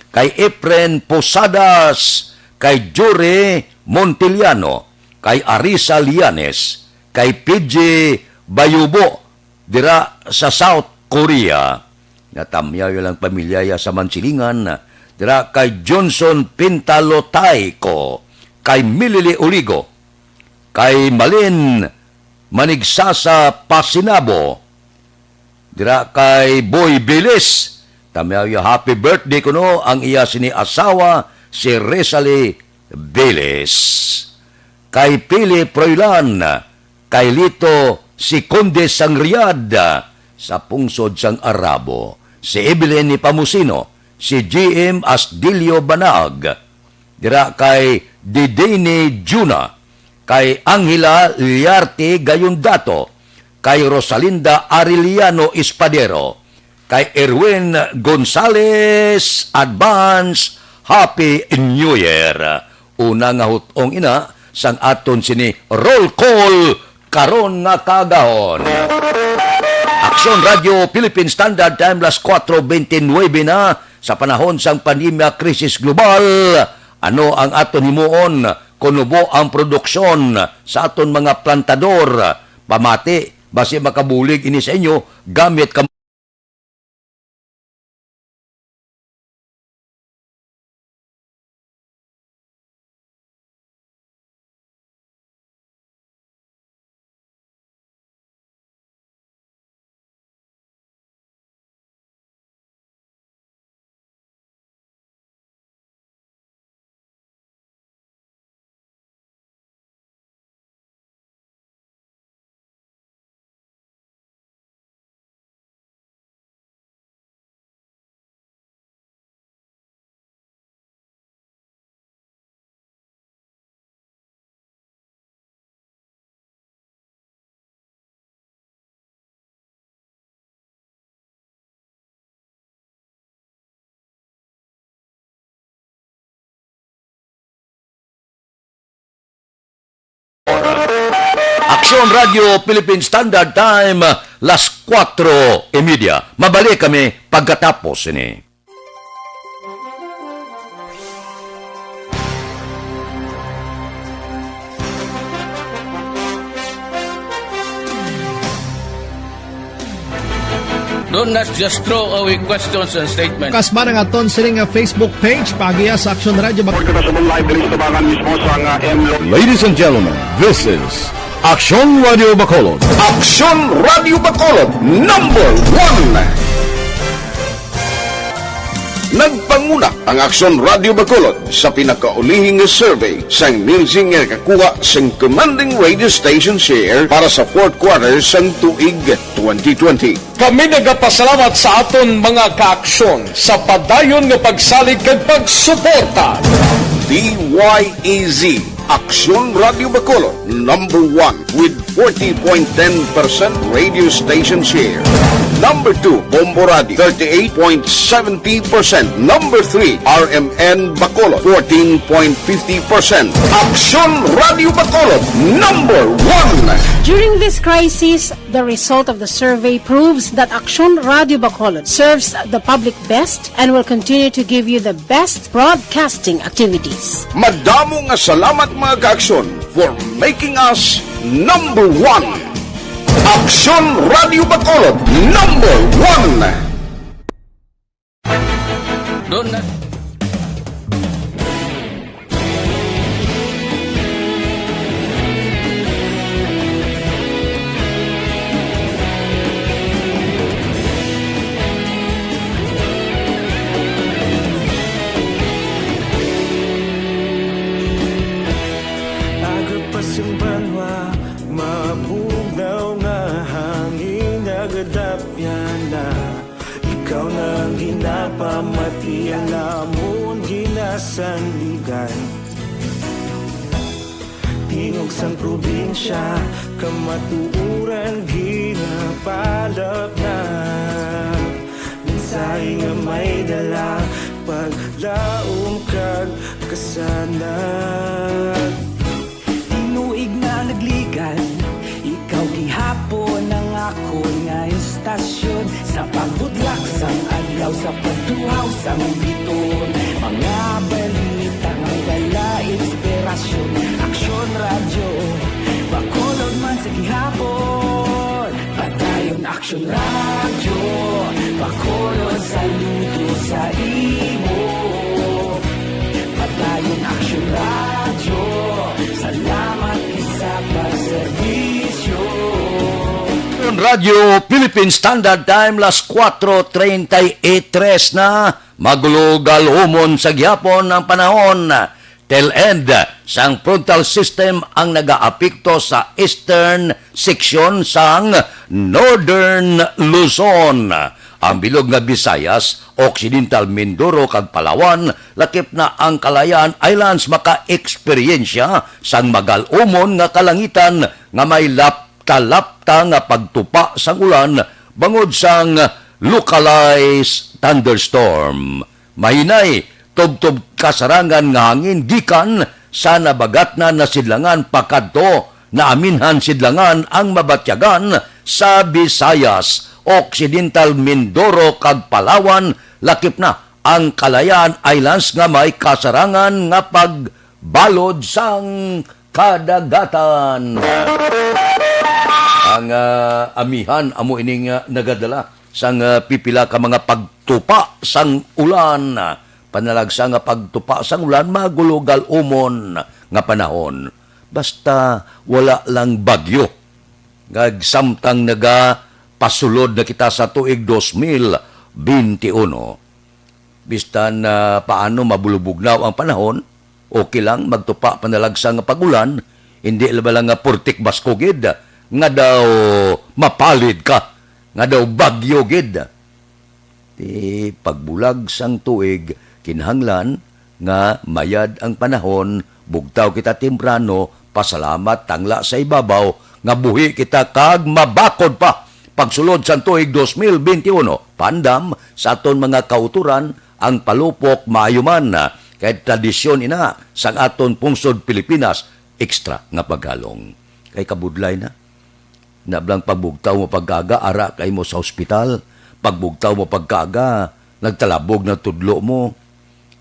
kay Efren Posadas, kay Jory Montiliano, kay Arisa Lianes, kay P J Bayubo, dira sa South Korea. Natamyaw lang pamilya ya sa Mansilingan, dira kay Johnson Pintalotayco, kay Milili Oligo, kay Malin Manigsasa Pasinabo, dira kay Boy Bilis. Tamyaw ya happy birthday kuno ang iya sini asawa, si Resali Bilis. Kay Pili Froilan, kay Lito si Conde sang Riyadh, sa pungsod sang Arabo, si Evelyn ni Pamusino, si G M Asdilio Banag, dira kay Didini Juna, kay Angela Liarte Gayondato, kay Rosalinda Arellano Espadero, kay Erwin Gonzales, advance Happy New Year. Una nga hutong ina sang aton sini roll call karon nga kaagahon. Aksyon Radio Philippine Standard Time, las kuwatro bente nuwebe na sa panahon sang pandemya, krisis global. Ano ang aton himuon kon nubo ang produksyon sa aton mga plantador? Pamati, basi makabulig ini sa inyo gamit ka Aksyon Radio Philippine Standard Time, las kuwatro y media. Mabalik kami pagkatapos ini. Don't not just throw away questions and statements. Kasman ang aton sini nga Facebook page, paagiha sa Aksyon Radio Bac- Kita sa live diri sa tabangan mismo sa nga M Lo- Ladies and gentlemen, this is Aksyon Radio Bacolod. Aksyon Radio Bacolod, number one. Nagpanguna ang Aksyon Radio Bacolod sa pinakaulihing nga survey sang Nielsen nga nakakuha sang commanding radio station share para sa fourth quarter sang tuig twenty twenty. Kami nagapasalamat sa aton mga kaaksyon sa padayon nga pagsalig kag pagsuporta. D Y E Z, Aksyon Radio Bacolod, number one with forty point ten percent radio station share. Number two, Bombo Radio, thirty-eight point seventy percent. Number three, R M N Bacolod, fourteen point fifty percent. Aksyon Radio Bacolod, number one. During this crisis, the result of the survey proves that Aksyon Radio Bacolod serves the public best and will continue to give you the best broadcasting activities. Madamo nga salamat, mga kaaksyon, for making us number one. Aksyon Radio Bacolod, number one. Doon na. Aga pa sing banwa, mabugnaw nga hangin, nagadapyan na. Ikaw na ang ginapamati, ang amon ginasandigan. Tingog sang probinsya, kamatuoran ginapalapnap. Mensahe nga may dala, Paglaom kag kasanag. Tinuig na nagligan, ikaw gihapon ang akon nga istasyon. Sa pagbudlak sang adlaw, sa pagtuhaw sang biton, mga balita nga may dala inspirasyon. Aksyon Radyo, Bacolod man sa gihapon. Padayon Aksyon Radyo, Bacolod, saludo sa imo. Padayon Aksyon Radyo, salamat gid sa pagserbisyo. Ang Radyo Philippine Standard Time, las kuwatro treinta y tres na, magulo-galumon sa gihapon ang panahon. Tail end sang frontal system ang nagaapekto sa eastern section sang Northern Luzon. Ang bilog nga Visayas, Occidental Mindoro, kag Palawan, lakip na ang Kalayaan Islands, maka-eksperyensya sang magal-umon nga kalangitan nga may lapta-lapta nga pagtupa sang ulan bangod sang localized thunderstorm. Mahinay, tubtob kasarangan nga hangin gikan sa nabagatnan na sidlangan pakadto naaminhan sidlangan ang mabatyagan sa Visayas, Occidental Mindoro, kag Palawan, lakip na ang Kalayaan Islands nga may kasarangan nga pagbalod sang kadagatan. Ang, ah, amihan amo ining, ah, nagadala sang, ah, pipila ka mga pagtupa sang ulan. Panalagsa nga pagtupa sang ulan, magulo-galumon nga panahon. Basta wala lang bagyo. Nga samtang nagapasulod na kita sa tuig dos mil benti uno, bistan, ah, paano mabulubugnaw ang panahon, okay lang, magtupa panalagsa nga pag-ulan, hindi la ba lang nga purtik baskugid, nga daw mapalid ka, nga daw bagyo gid. Ti pagbulag sang tuig, kinahanglan nga mayad ang panahon, bugtaw kita temprano, pasalamat tangla sa ibabaw, nga buhi kita kag mabakod pa. Pagsulod sang tuig dos mil benti uno, paandam sa aton mga kautoran, ang palupok maayo man, kay tradisyon ina sang aton pungsod Pilipinas, ekstra nga paghalong. Kay kabudlay na. Nablang pagbugtaw mo pagkaga, ara kay mo sa ospital. Pagbugtaw mo pagkaga, nagtalabog na tudlo mo.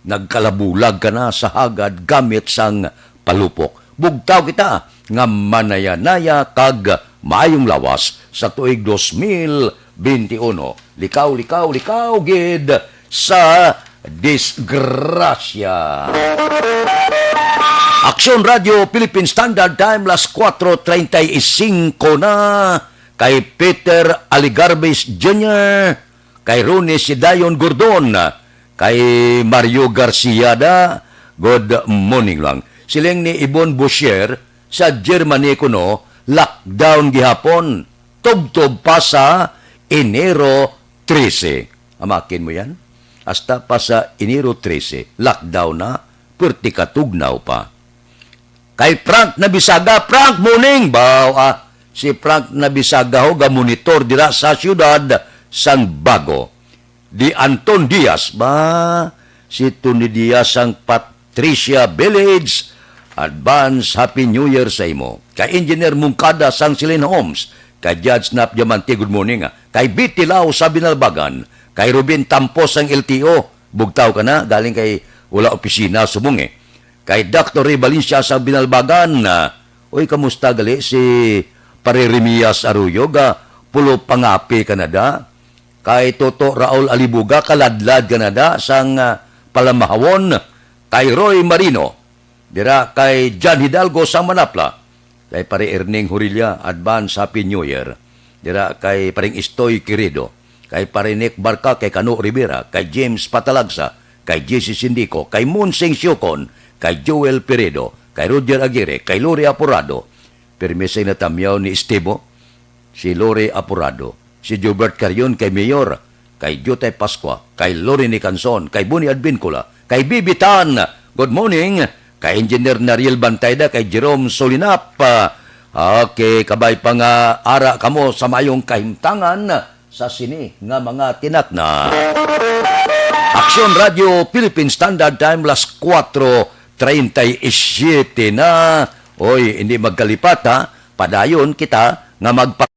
Nagkalabulag ka na sa hagad gamit sang palupok. Bugtaw kita nga manayanaya kag maayong lawas sa tuig dos mil benti uno. Likaw, likaw, likaw gid sa disgrasya. Aksyon Radio Philippine Standard Time, las kuwatro treinta y cinco na. Kay Peter Aligarbes Junior, kay Ronnie Sidayon Gordon, kay Mario Garcia da, good morning lang. Siling ni Ibon Boucher, sa Germany kuno, lockdown gihapon, tubtob pa sa Enero trese. Amakin mo yan? Hasta pa sa Enero trese, lockdown na, perti katugnaw pa. Kay Frank Nabisaga, Frank, morning! Baw, ah, si Frank Nabisaga ho, ga-monitor dira sa siyudad sang Bago. Di Anton Diaz, ba? Si Tony Diaz sang Patricia Village, advance Happy New Year sa imo. Kay Engineer Mungkada sang Silin Homes, kay Judge Nap Diamante, good morning, ah. Kay Betty Lau sa Binalbagan, kay Ruben Tampos sang L T O, bugtaw ka na, galing kay wala opisina, subong eh. Kay Doctor Ray Valencia sa Binalbagan, ah, uy, kamusta gali si Pare Remias Arroyo, ga pulo pangapi ka na da? Kay Toto Raul Alibuga, kaladlad ka na da sang, ah, Palamahawon? Kay Roy Marino, dira kay John Hidalgo sang Manapla, kay Pare Erning Horilla, advance Happy New Year. Dira kay Paring Istoy Querido, kay Pare Nick Barca, kay Kano Rivera, kay James Patalagsa, kay J C Sindico, kay Monsing Siocon, kay Joel Peredo, kay Roger Aguirre, kay Lori Aporado. Pirmi sa natamyaw ni Estevo, si Lori Aporado, si Jobert Carion kay Mayor, kay Jutay Pascua, kay Lori Nicanson, kay Boni Advincula, kay Bibi Tan, good morning, kay Engineer Nariel Bantayda, kay Jerome Solinap. Ah, okay, kabay pa nga ara kamo sa mayong kahimtangan sa sini nga mga tinakna. Aksyon Radio Philippine Standard Time, las kuwatro treinta y siete na. Oy, hindi magkalipat, ha. Padayon kita nga magpa-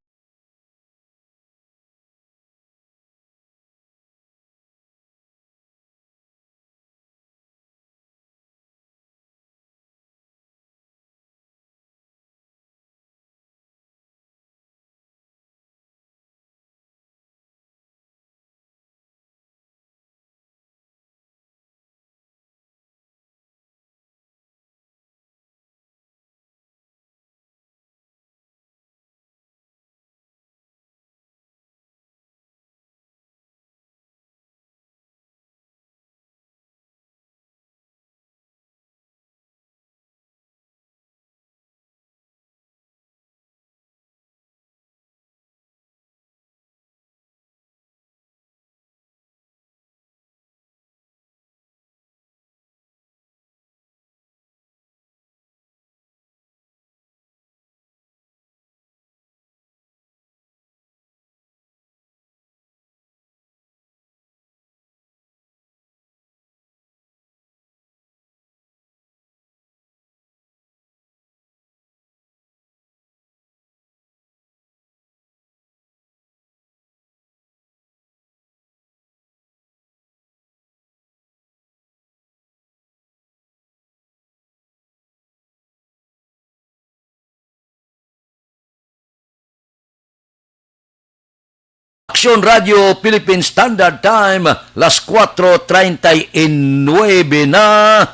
Aksyon Radio Philippine Standard Time, las kuwatro treinta y nuebe na.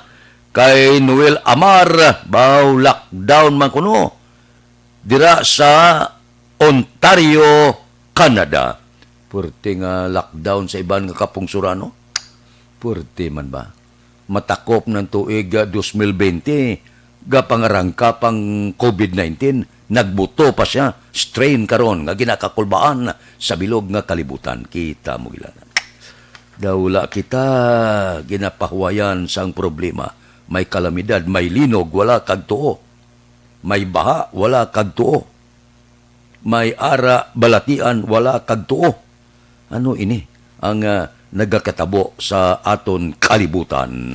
Kay Noel Amar, baw lockdown man kuno dira sa Ontario, Canada. Pwerte nga lockdown sa iban nga kapungsurano. Pwerte man ba? Matakop ng tuig, ah, dos mil bente, gapangarangkap ang covid nineteen, nagbuto pa siya, strain karon nga ginakakulbaan sa bilog nga kalibutan. Kita mo gila. Daw wala kita ginapahuwayan sang problema. May kalamidad, may linog, wala kag tuo. May baha, wala kag tuo. May ara balatian, wala kag tuo. Ano ini ang, ah, nagakatabo sa aton kalibutan?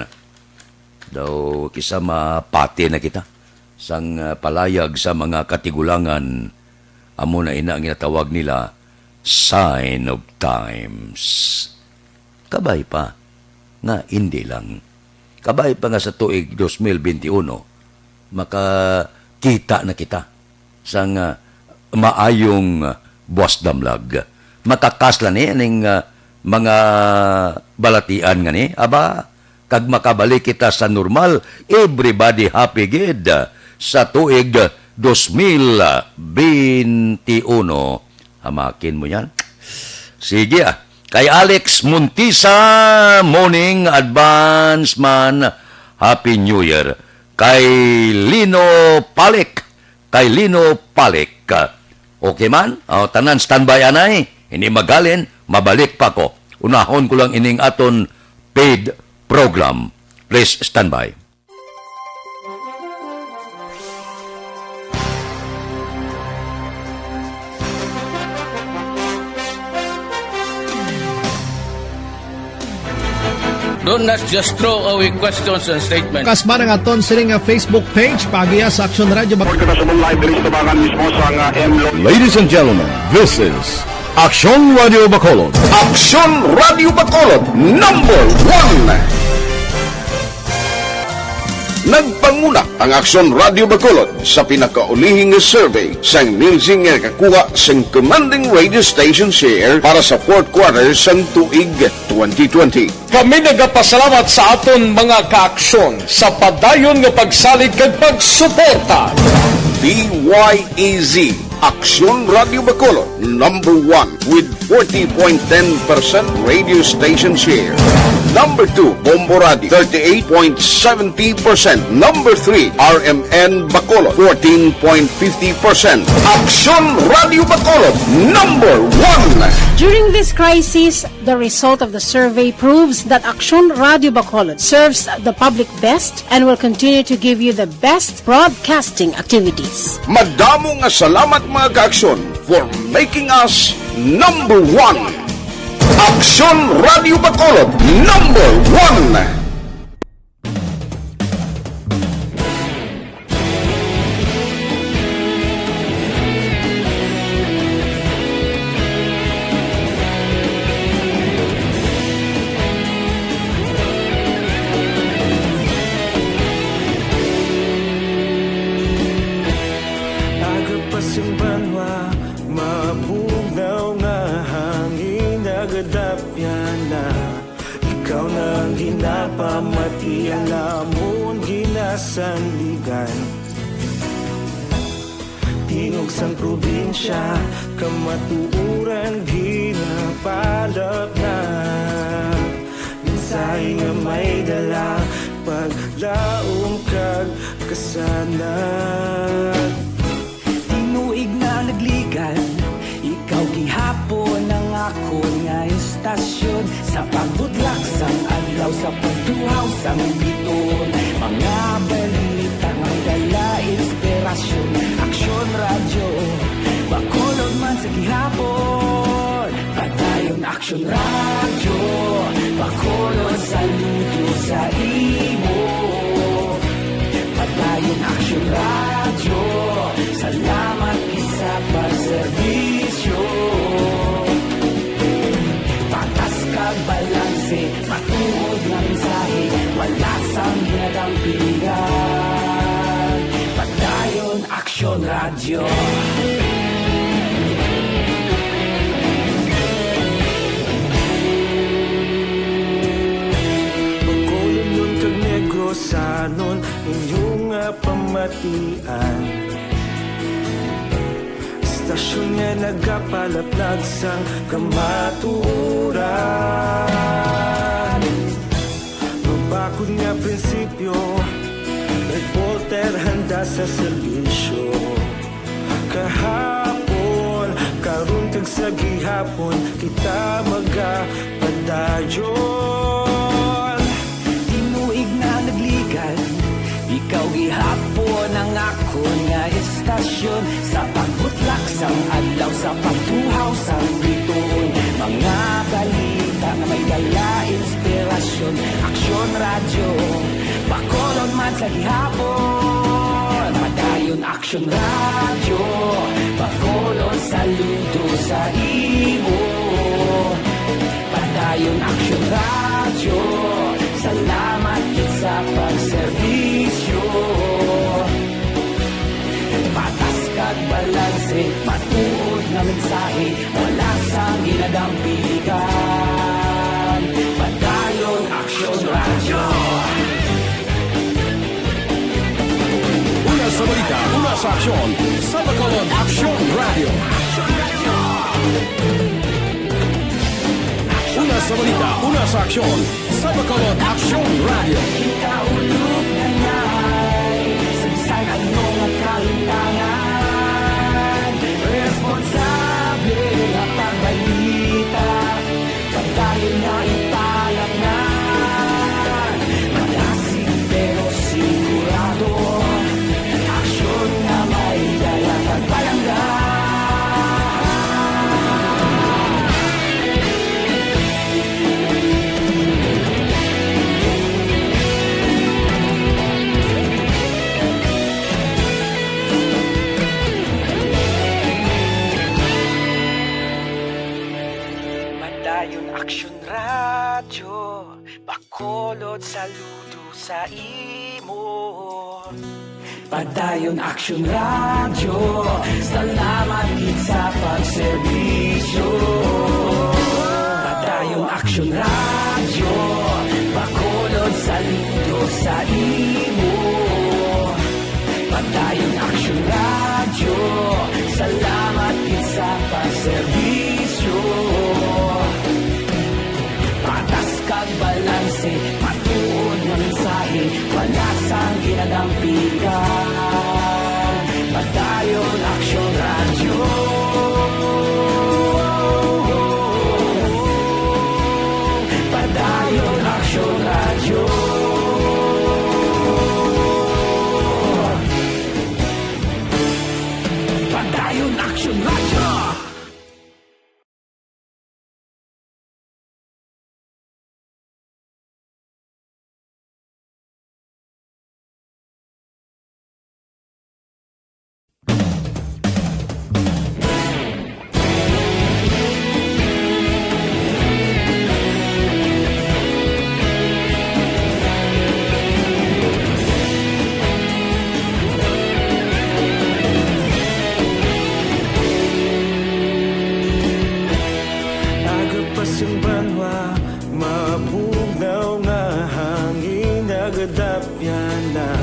Daw kisa mapati na kita sang, ah, palayag sa mga katigulangan. Amo na ina ang ginatawag nila sign of times. Kabay pa nga hindi lang. Kabay pa nga sa tuig dos mil bente uno, makakita na kita sang, ah, maayong, ah, buwas damlag. Makakasla ni ning, ah, mga balatian nga ni, aba, kag makabalik kita sa normal, everybody happy gid sa tuig dos mil bente uno. Hamakin mo yan. Sige, ah. Kay Alex Montisa, morning, advance man, Happy New Year. Kay Lino Palik, kay Lino Palik. Okay man? O, tanan standby anay. Hindi magalin, mabalik pa ko. Unahon ko lang ining aton paid program. Please standby. Don't not just throw away questions and statements. Kasman ang aton sini nga Facebook page, paagiha sa Aksyon Radio Bac- Kita sa live diri sa tubangan mismo sa nga M Lo- Ladies and gentlemen, this is Aksyon Radio Bacolod. Aksyon Radio Bacolod, number one. Nagpanguna ang Aksyon Radio Bacolod sa pinakaulihi nga survey sang Nielsen nga nakakuha sang commanding radio station share para sa fourth quarter sang tuig twenty twenty. Kami nagapasalamat sa aton mga kaaksyon sa padayon nga pagsalig kag pagsuporta. D Y E Z, Aksyon Radio Bacolod, number one with forty point ten percent radio station share. Number two, Bombo Radio, thirty-eight point seventy percent. Number three, R M N Bacolod, fourteen point fifty percent. Aksyon Radio Bacolod, number one. During this crisis, the result of the survey proves that Aksyon Radio Bacolod serves the public best and will continue to give you the best broadcasting activities. Madamo nga salamat, mga kaaksyon, for making us number one. Aksyon Radio Bacolod, number one. Aga pa sing banwa, mabugnaw nga hangin nagadapyan na. Ikaw na ang ginapamati, ang amon ginasandigan. Tingog sang probinsya, kamatuoran ginapalapnag. Mensahe nga may dala, paglaom kag kasanag. Tinuig na nagligan, ikaw gihapon ang akon nga istasyon. Sa pagbutlak sang adlaw, sa pagtuhaw sang biton, mga balita nga dala inspirasyon. Aksyon Radyo, Bacolod man sa gihapon. Padayon Aksyon Radyo, Bacolod, saludo sa imo. Padayon Aksyon Radyo, salamat gid sa pagserbisyo. Patas kag balanse, matuod nga mensahe, wala sang ginadampigan. Padayon Aksyon Radyo. Bacolodnon kag Negrosanon, inyo nga pamatian. Istasyon nga nagapalaplag sang kamatuoran. Mabakod nga prinsipyo, reporter handa sa serbisyo. Kahapon, karon kag sa gihapon, kita magapadayon. Tinuig na nagligan, ikaw gihapon ang akon nga istasyon. Sa pagbutlak sang adlaw, sa pagtuhaw sang bituon, mga balita nga may dala inspirasyon. Aksyon Radyo, Bacolod man sa gihapon. Padayon Aksyon Radyo, Bacolod, saludo sa imo. Padayon Aksyon Radyo, salamat gid sa pagserbisyo. Patas kag balanse, matuod nga mensahe, wala sang ginadampigan. Padayon Aksyon Radyo. Una sa balita, una sa aksyon, sa Bacolod Aksyon Radyo. Una sa balita, una sa aksyon, sa Bacolod Aksyon Radyo. Kita ulog na ngay, sa bisan ano nga kahintangan, responsable nga pagbalita. Padayon nga ipalapngan, madasig pero sigurado. Aksyon nga may dala kag palangga. Padayon Aksyon Radyo, Bacolod, saludo sa imo. Padayon Aksyon Radyo, salamat gid sa pagserbisyo. Padayon Aksyon Radyo, Bacolod, saludo sa imo. Padayon Aksyon Radyo, salamat gid sa pagserbisyo. Patas kag balanse, matuod nga mensahe, wala sang ginadampigan. Padayon Aksyon Radyo. Padayon Aksyon Radyo. Yana,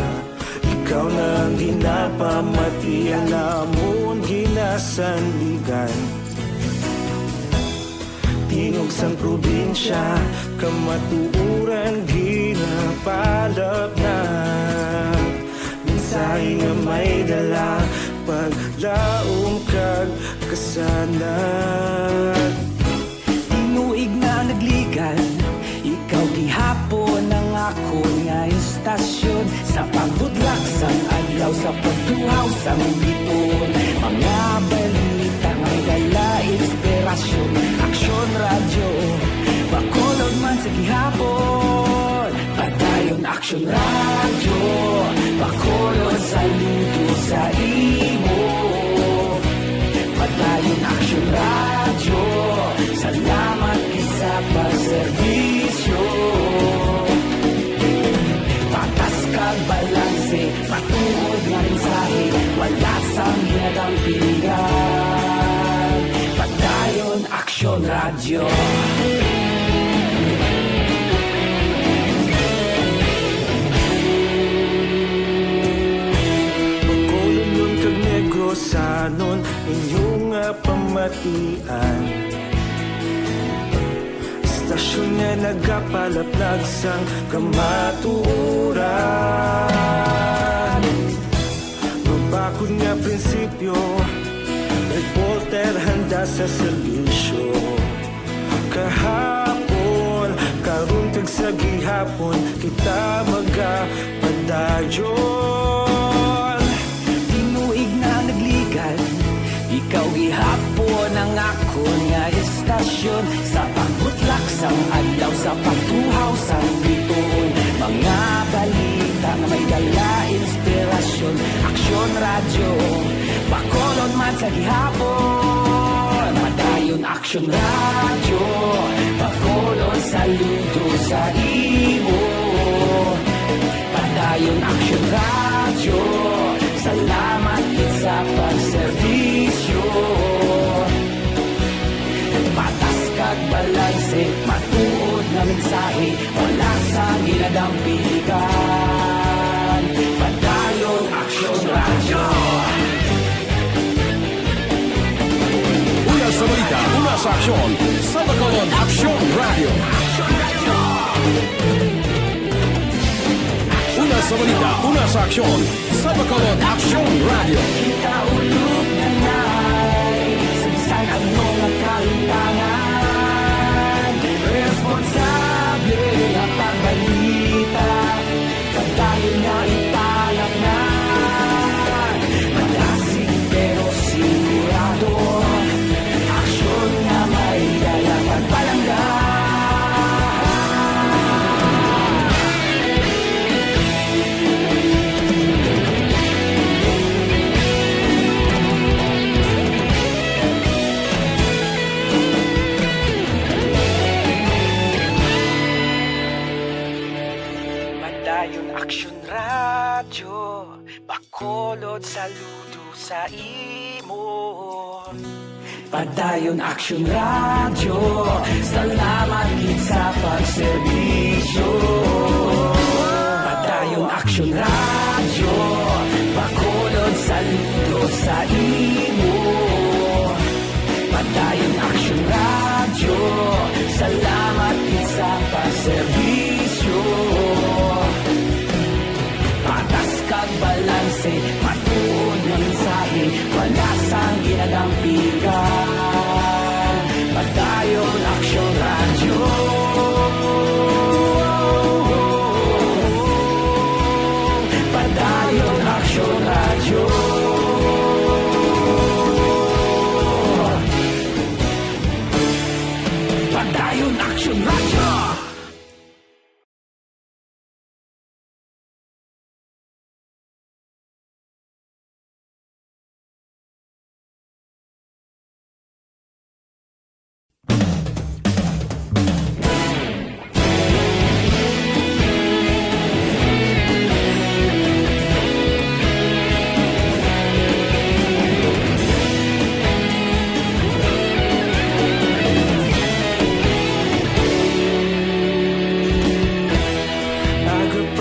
ikaw na ang ginapamati, ang amon ginasandigan. Tingog sang probinsya, kamatuoran ginapalapnag. Mensahe nga may dala, paglaom kag kasanag. Tinuig na nagligan, ikaw gihapon ang akon nga istasyon. Sa pagbudlak sang adlaw, sa pagtuhaw sang biton, mga balita nga may dala inspirasyon. Aksyon Radyo, Bacolod man sa gihapon. Padayon Aksyon Radyo, Bacolod, saludo sa imo. Padayon Aksyon Radyo, salamat gid sa pagserbisyo. Patas kag balanse, matuod nga mensahe, wala sang ginadampigan. Padayon Aksyon Radyo. Bacolodnon kag Negrosanon, inyo nga pamatian. Istasyon nga nagapalaplag sang kamatuoran. Mabakod nga prinsipyo, reporter handa sa serbisyo. Kahapon, karon, kag sa gihapon, kita magapadayon. Tinuig na nagligan, ikaw gihapon ang akon nga istasyon. Sa pagbutlak sang adlaw, sa pagtuhaw sang bituon, mga balita nga may dala inspirasyon. Aksyon Radyo, Bacolod man sa gihapon. Padayon Aksyon Radyo, Bacolod, saludo sa imo. Padayon Aksyon Radyo, salamat gid sa pagserbisyo. Patas kag balanse, matuod nga mensahe, wala sang ginadampigan. Padayon Aksyon Radyo. Una sa balita, una sa aksyon, sa Bacolod Aksyon Radyo. Una sa balita, una sa aksyon, sa Bacolod Aksyon Radyo. Kita ulog na nay, sa bisan ano nga kahimtangan, responsable ang pagbalita. Padayon nga ipalapnag, malasig pero sigurado. Aksyon nga may dala pagpalangga. Padayon Aksyon Radyo, Bacolod, saludo sa imo. Padayon Aksyon Radyo, salamat gid sa pagserbisyo. Padayon Aksyon Radyo, Bacolod, saludo sa imo. Padayon Aksyon Radyo, salamat gid sa pagserbisyo. Patas kag balanse, matuod nga mensahe, wala sang ginadampigan. Padayon Aksyon Radyo. Padayon Aksyon Radyo. Padayon Aksyon Radyo.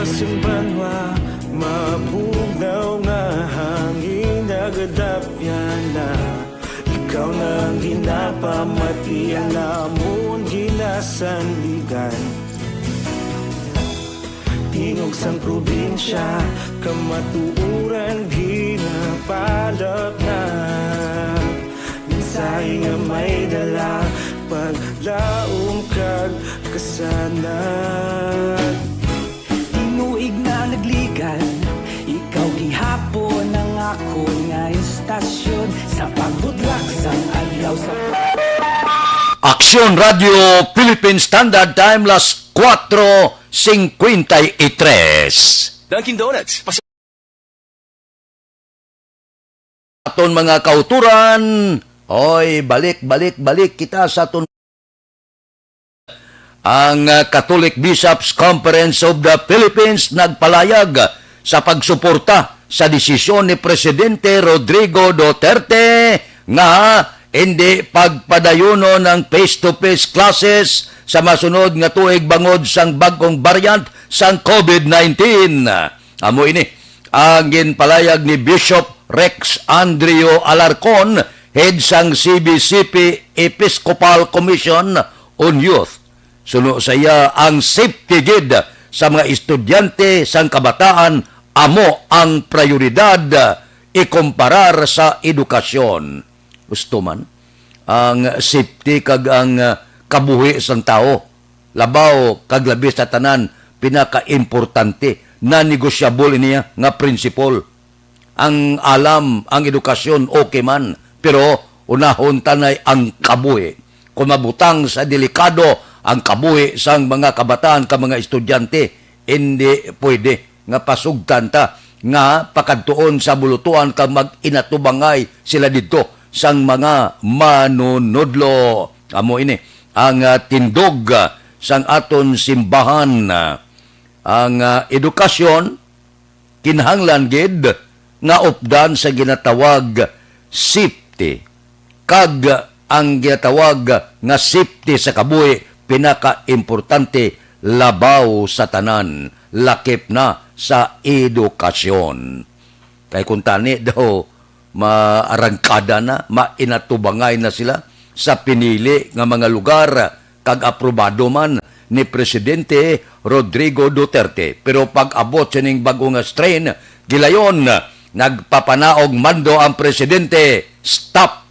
Sa banwa, mabugnaw nga hangin nagadapyan na. Ikaw na ang ginapamati, ang amon ginasandigan. Tingog sang probinsya, kamatuoran ginapalapnag. Mensahe nga may dala, paglaom kag kasanag. Tinuig na nagligan, ikaw gihapon ang akon nga istasyon. Sa pagbudlak sang adlaw sa Aksyon Radio Philippine Standard Time, las cuatro cincuenta y tres. Dunkin' Donuts, pas- Aton mga kauturan, oy, balik, balik, balik kita sa aton. Ang, ah, Catholic Bishops' Conference of the Philippines nagpalayag sa pagsuporta sa desisyon ni Presidente Rodrigo Duterte nga hindi pagpadayunon ang face-to-face classes sa masunod nga tuig bangod sang bag-ong variant sang COVID nineteen. Amo ini ang ginpalayag ni Bishop Rex Andrio Alarcon, head sang C B C P Episcopal Commission on Youth. Suno sa iya, ang safety gid sa mga estudyante sang kabataan amo ang prioridad ikumparar sa edukasyon. Gusto man, ang safety kag ang, ah, kabuhi sang tawo, labaw kag labi sa tanan, pinakaimportante, non-negotiable ini, ah, nga prinsipal. Ang alam, ang edukasyon, okay man, pero unahon ta nay ang kabuhi. Kung mabutang sa delikado ang kabuhi sang mga kabataan kag mga estudyante, hindi pwede nga pasugtan ta nga pakadtuon sa bulutuan kag mag-inatubangay sila didto sang mga manunodlo. Amo ini ang, ah, tindog, ah, sang aton simbahan. Ang, ah, edukasyon kinahanglan gid nga updan sa ginatawag safety, kag ang ginatawag nga safety sa kabuhi pinakaimportante labaw sa tanan, lakip na sa edukasyon. Kay kung tani daw, maarangkada na, mainatubangay na sila sa pinili nga mga lugar kag aprobado man ni Presidente Rodrigo Duterte. Pero pag-abot sining bag-o nga strain, gilayon, nagpapanaog mando ang presidente, "Stop!"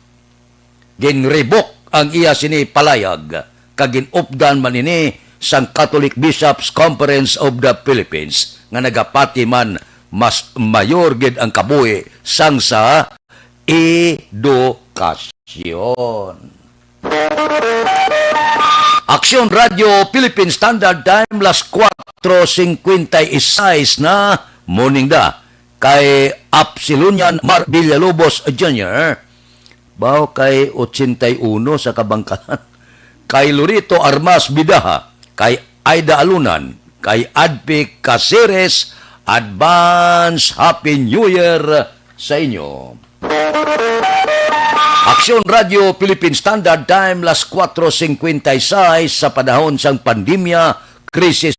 Ginribok ang iya sini palayag, kag ginupdan man ini sang Catholic Bishops' Conference of the Philippines, nga nagapati man mas mayor gid ang kabuhi sang sa edukasyon. Aksyon Radio Philippine Standard Time, las cuatro cincuenta y seis na, morning da. Kay Apsilonian Mar Villalobos Junior, baw kay ochenta y uno sa kabangkalan. Kay Lorito Armas Bidaha, kay Aida Alunan, kay Adpi Caceres, advance Happy New Year sa inyo. Aksyon Radio Philippine Standard Time, las cuatro cincuenta y seis. Sa panahon sang pandemya, krisis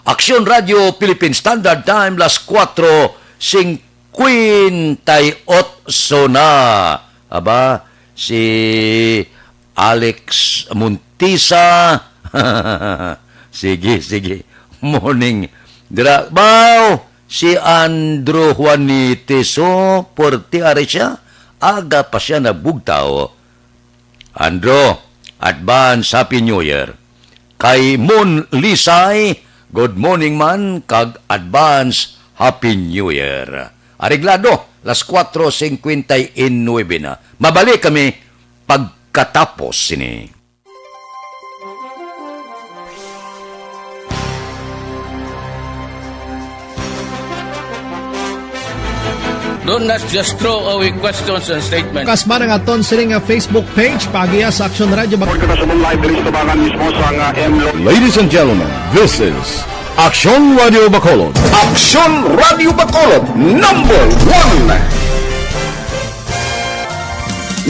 Aksyon Radio Philippine Standard Time, las kuwatro singkwenta y otso na. Aba, si Alex Montisa. Sige, sige. Morning. Dira, baw, si Andrew Juanitis, oh, puwerte ari siya. Aga pa siya nagbugtaw. Andrew, advance Happy New Year. Kay Mon Lisay, good morning man, kag advance Happy New Year. Areglado, las kuwatro singkwenta y nuebe na. Mabalik kami pagkatapos sini. Don't, let's just throw away questions and statements. Kasmara nga ton sini nga Facebook page, paagiha sa Aksyon Radio Bac- Report kita sa live diri sa tabangan mismo sa nga M Lo- Ladies and gentlemen, this is Aksyon Radio Bacolod. Aksyon Radio Bacolod, number one.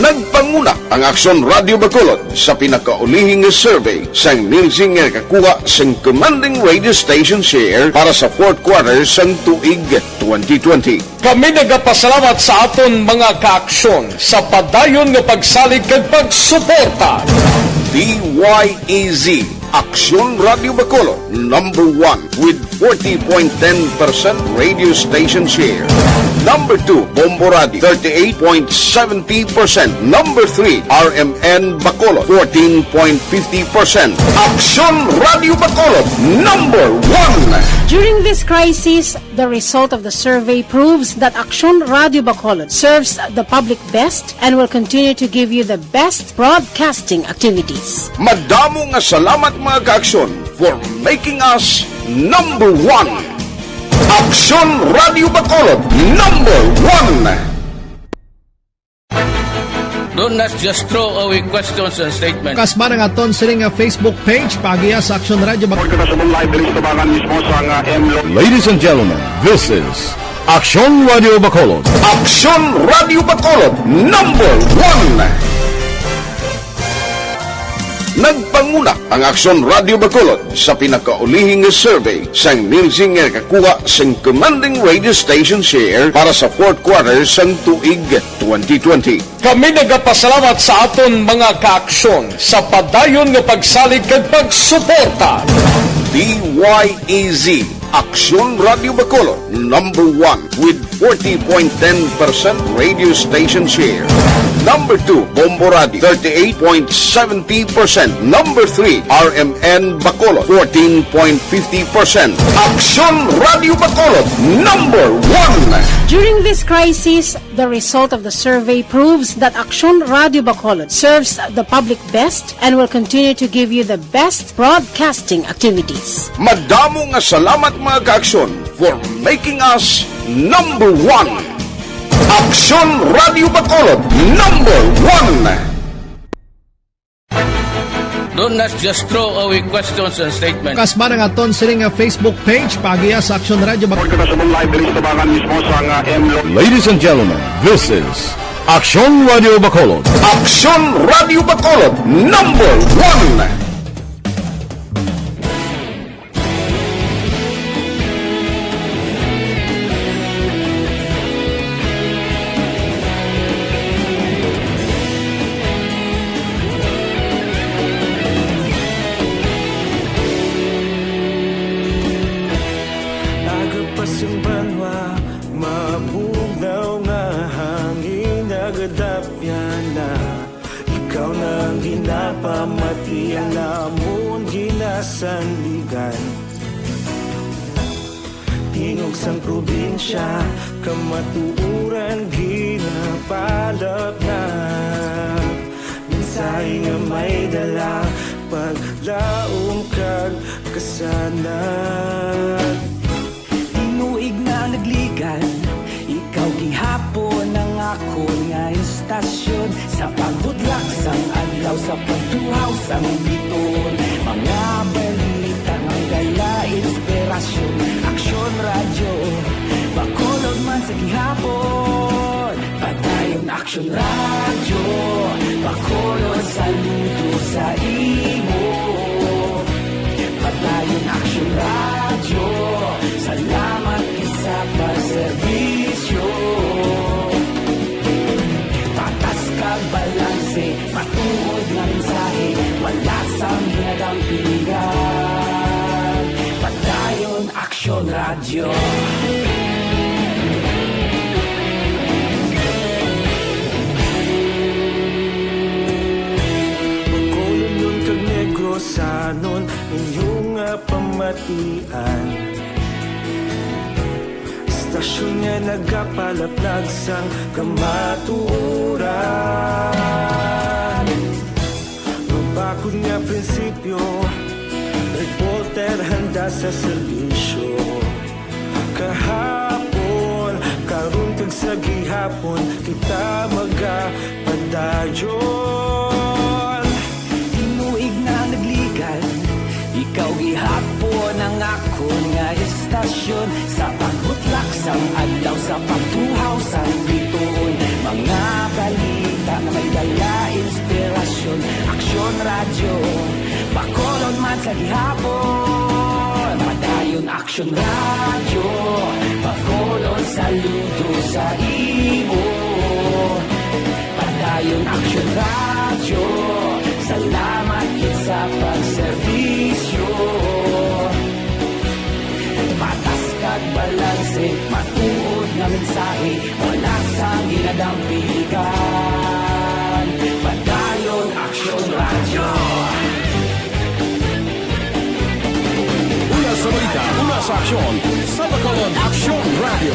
Nagpanguna ang Aksyon Radio Bacolod sa pinakaulihi nga survey sang Nielsen nga nakakuha sang commanding radio station share para sa fourth quarter sang tuig twenty twenty. Kami nagapasalamat sa aton mga kaaksyon sa padayon nga pagsalig kag pagsuporta. D Y E Z, Aksyon Radio Bacolod, number one with forty point ten percent radio station share. Number two, Bombo Radio, thirty-eight point seventy percent. Number three, R M N Bacolod, fourteen point fifty percent. Aksyon Radio Bacolod, number one. During this crisis, the result of the survey proves that Aksyon Radio Bacolod serves the public best and will continue to give you the best broadcasting activities. Madamo nga salamat, mga kaaksyon, for making us number one. Aksyon Radio Bacolod, number one. Don't, let's just throw away questions and statements. Kasmara nga ton sini nga Facebook page, paagiha sa Aksyon Radio Bac- Report kita sa live diri sa tabangan mismo sa nga M Lo- Ladies and gentlemen, this is Aksyon Radio Bacolod. Aksyon Radio Bacolod, number one. Nagpanguna ang Aksyon Radio Bacolod sa pinakaulihi nga survey sang Nielsen nga nakakuha sang commanding radio station share para sa fourth quarter sang tuig twenty twenty. Kami nagapasalamat sa aton mga kaaksyon sa padayon nga pagsalig kag pagsuporta. D Y E Z, Aksyon Radio Bacolod, number one with forty point ten percent radio station share. Number two, Bombo Radio, thirty-eight point seventy percent. Number three, R M N Bacolod, fourteen point fifty percent. Aksyon Radio Bacolod, number one. During this crisis, the result of the survey proves that Aksyon Radio Bacolod serves the public best and will continue to give you the best broadcasting activities. Madamo nga salamat, mga kaaksyon, for making us number one. Aksyon Radio Bacolod, number one. Don't, let's just throw away questions and statements. Kasmara nga ton sini nga Facebook page, paagiha sa Aksyon Radio Bac- Report kita sa live diri sa tabangan mismo sa nga M Lo- Ladies and gentlemen, this is Aksyon Radio Bacolod. Aksyon Radio Bacolod, number one. Aga pa sing banwa, mabugnaw nga hangin nagadapyan na. Ikaw na ang ginapamati, ang amon ginasandigan. Tingog sang probinsya, kamatuoran ginapalapnap. Mensahe nga may dala, paglaom kag kasanag. Tinuig na nagligan, ikaw gihapon ang akon nga istasyon. Sa pagbudlak sang adlaw, sa pagtuhaw sang biton, mga balita nga dala inspirasyon. Aksyon Radyo Bacolod man sa gihapon. Padayon Aksyon Radyo Bacolod, saludo sa imo. Bacolodnon kag Negrosanon, inyo nga pamatian. Istasyon nga nagapalaplag sang kamatuoran. Mabakod nga prinsipyo, reporter handa sa serbisyo. Kahapon, karon kag sa gihapon, kita magapadayon. Tinuig na nagligan, ikaw gihapon ang akon nga istasyon. Sa pagbutlak sang adlaw, sa pagtuhaw sang bituon, mga balita nga may dala inspirasyon. Aksyon Radyo, Bacolod man sa gihapon. Padayon Aksyon Radyo, Bacolod, saludo sa imo. Padayon Aksyon Radyo, salamat gid sa pagserbisyo. Patas kag balanse, matuod nga mensahe, wala sang ginadampigan. Padayon Aksyon Radyo. Una sa balita, una sa aksyon, sa Bacolod Aksyon Radyo.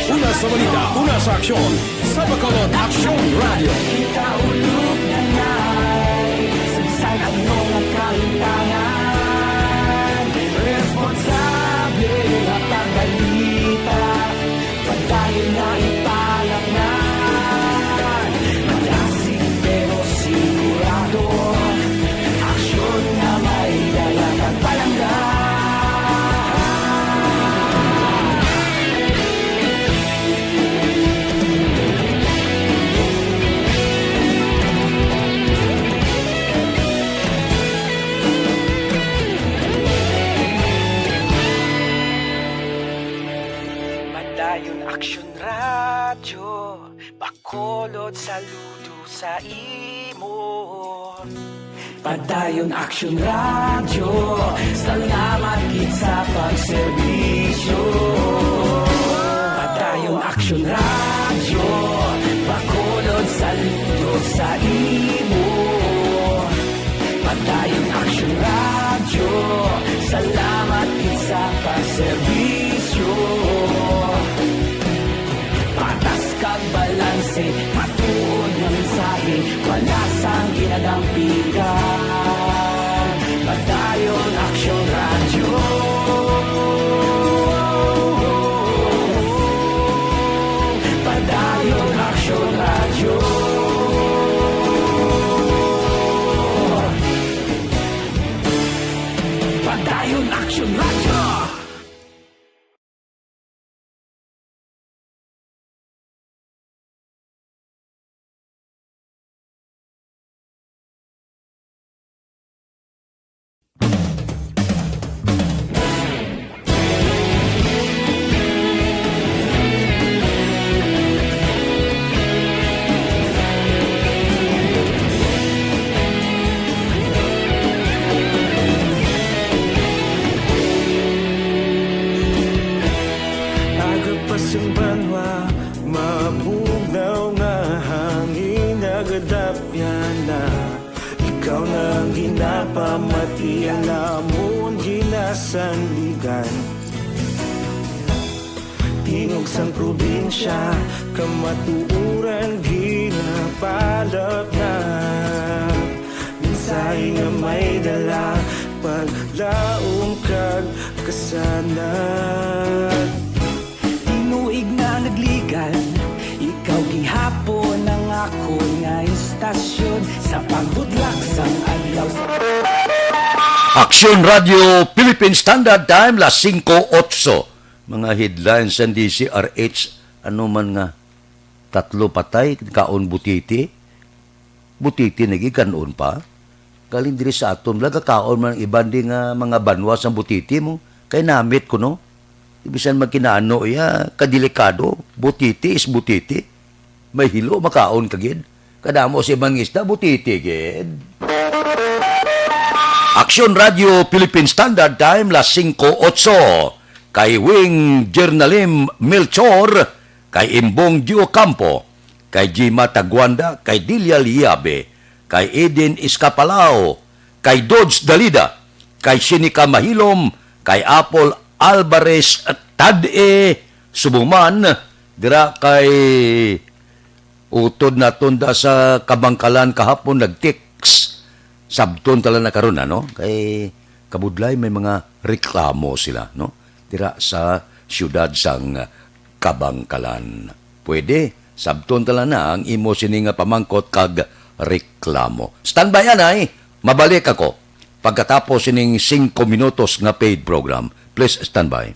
Una sa balita, una sa aksyon, sa Bacolod Aksyon Radyo. Kita ulog na nay, sa bisan ano nga kalimtangan, responsable nga pagbalita. Padayon na ipalaknan, malasig pero sigurado, aksyon nga may dala kag palangga. Padayon Aksyon Radyo, Bacolod, saludo sa imo. Padayon Aksyon Radyo, salamat gid sa pagserbisyo. Padayon Aksyon Radyo, Bacolod, saludo sa imo. Padayon Aksyon Radyo, salamat gid sa pagserbisyo. Patas kag balanse, matuod nga mensahe, wala sang ginadampigan. Padayon Aksyon Radyo. Padayon Aksyon Radyo. Padayon Aksyon Radyo. Aga pa sing banwa, mabugnaw nga hangin, nagadapyan na. Ikaw na ang ginapamatian namon, ginasandigan. Tingog sang probinsya, kamatuoran ginapalatnat. Mensahe nga may dala, paglaom kag kasanag. Tinuig na nagligan, ikaw gihapon ang akon nga istasyon. Sa pagbutlak sang adlaw sa Aksyon Radio Philippine Standard Time, las singko otso. Mga headlines sa D C R H, ano man nga tatlo patay, kaon butiti. Butiti na gid, kan-on pa. Galing diri sa aton, nagakaon man ang iban di nga mga banwa sa butiti mo. Kay namit ko, no? Bisan magkinaano iya, kadelikado. Butiti is butiti. May hilo, makaon ka gid. Kadamo sa ibang isda, butiti gid. Action Radio Philippine Standard Time, las singko otso. Kay Wing Jernalim Melchor, kay Imbong Gio Campo, kay Jima Taguanda, kay Delia Liabe, kay Eden Escapalao, kay Dodge Dalida, kay Sinica Mahilom, kay Apple Alvarez Tad-e, subong man dira kay utod naton da sa Kabangkalan kahapon, nag-text. Sabton tala na karon, ano? Kay kabudlay may mga reklamo sila, no? Dira sa siyudad sang Kabangkalan. Pwede, sabton tala na ang imo sini nga pamangkot kag reklamo. Standby, anay. Mabalik ako pagkatapos sining singko minutos nga paid program. Please standby.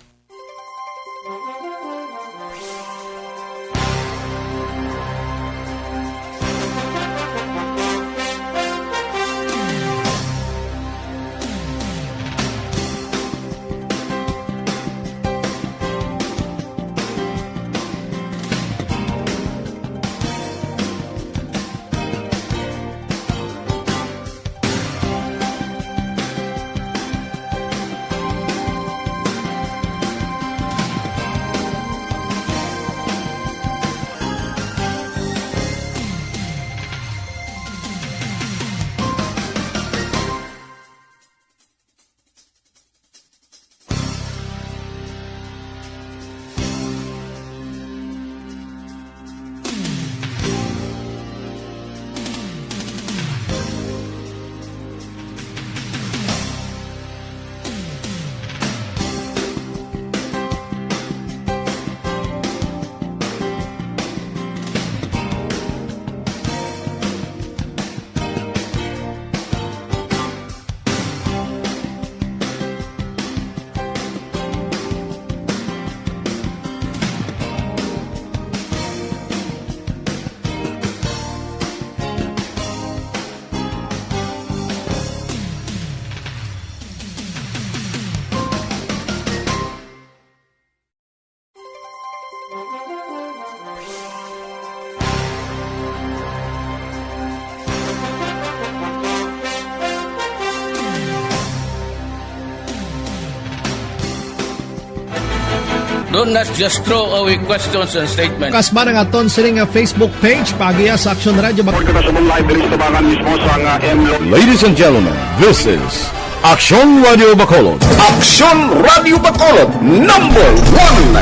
Don't, let's just throw away questions and statements. Kasma ang aton sini nga Facebook page, paagiha sa Aksyon Radio Bacolod. Report kita sa live diri sa tabangan mismo sa nga M Lo- Ladies and gentlemen, this is Aksyon Radio Bacolod. Aksyon Radio Bacolod, number one.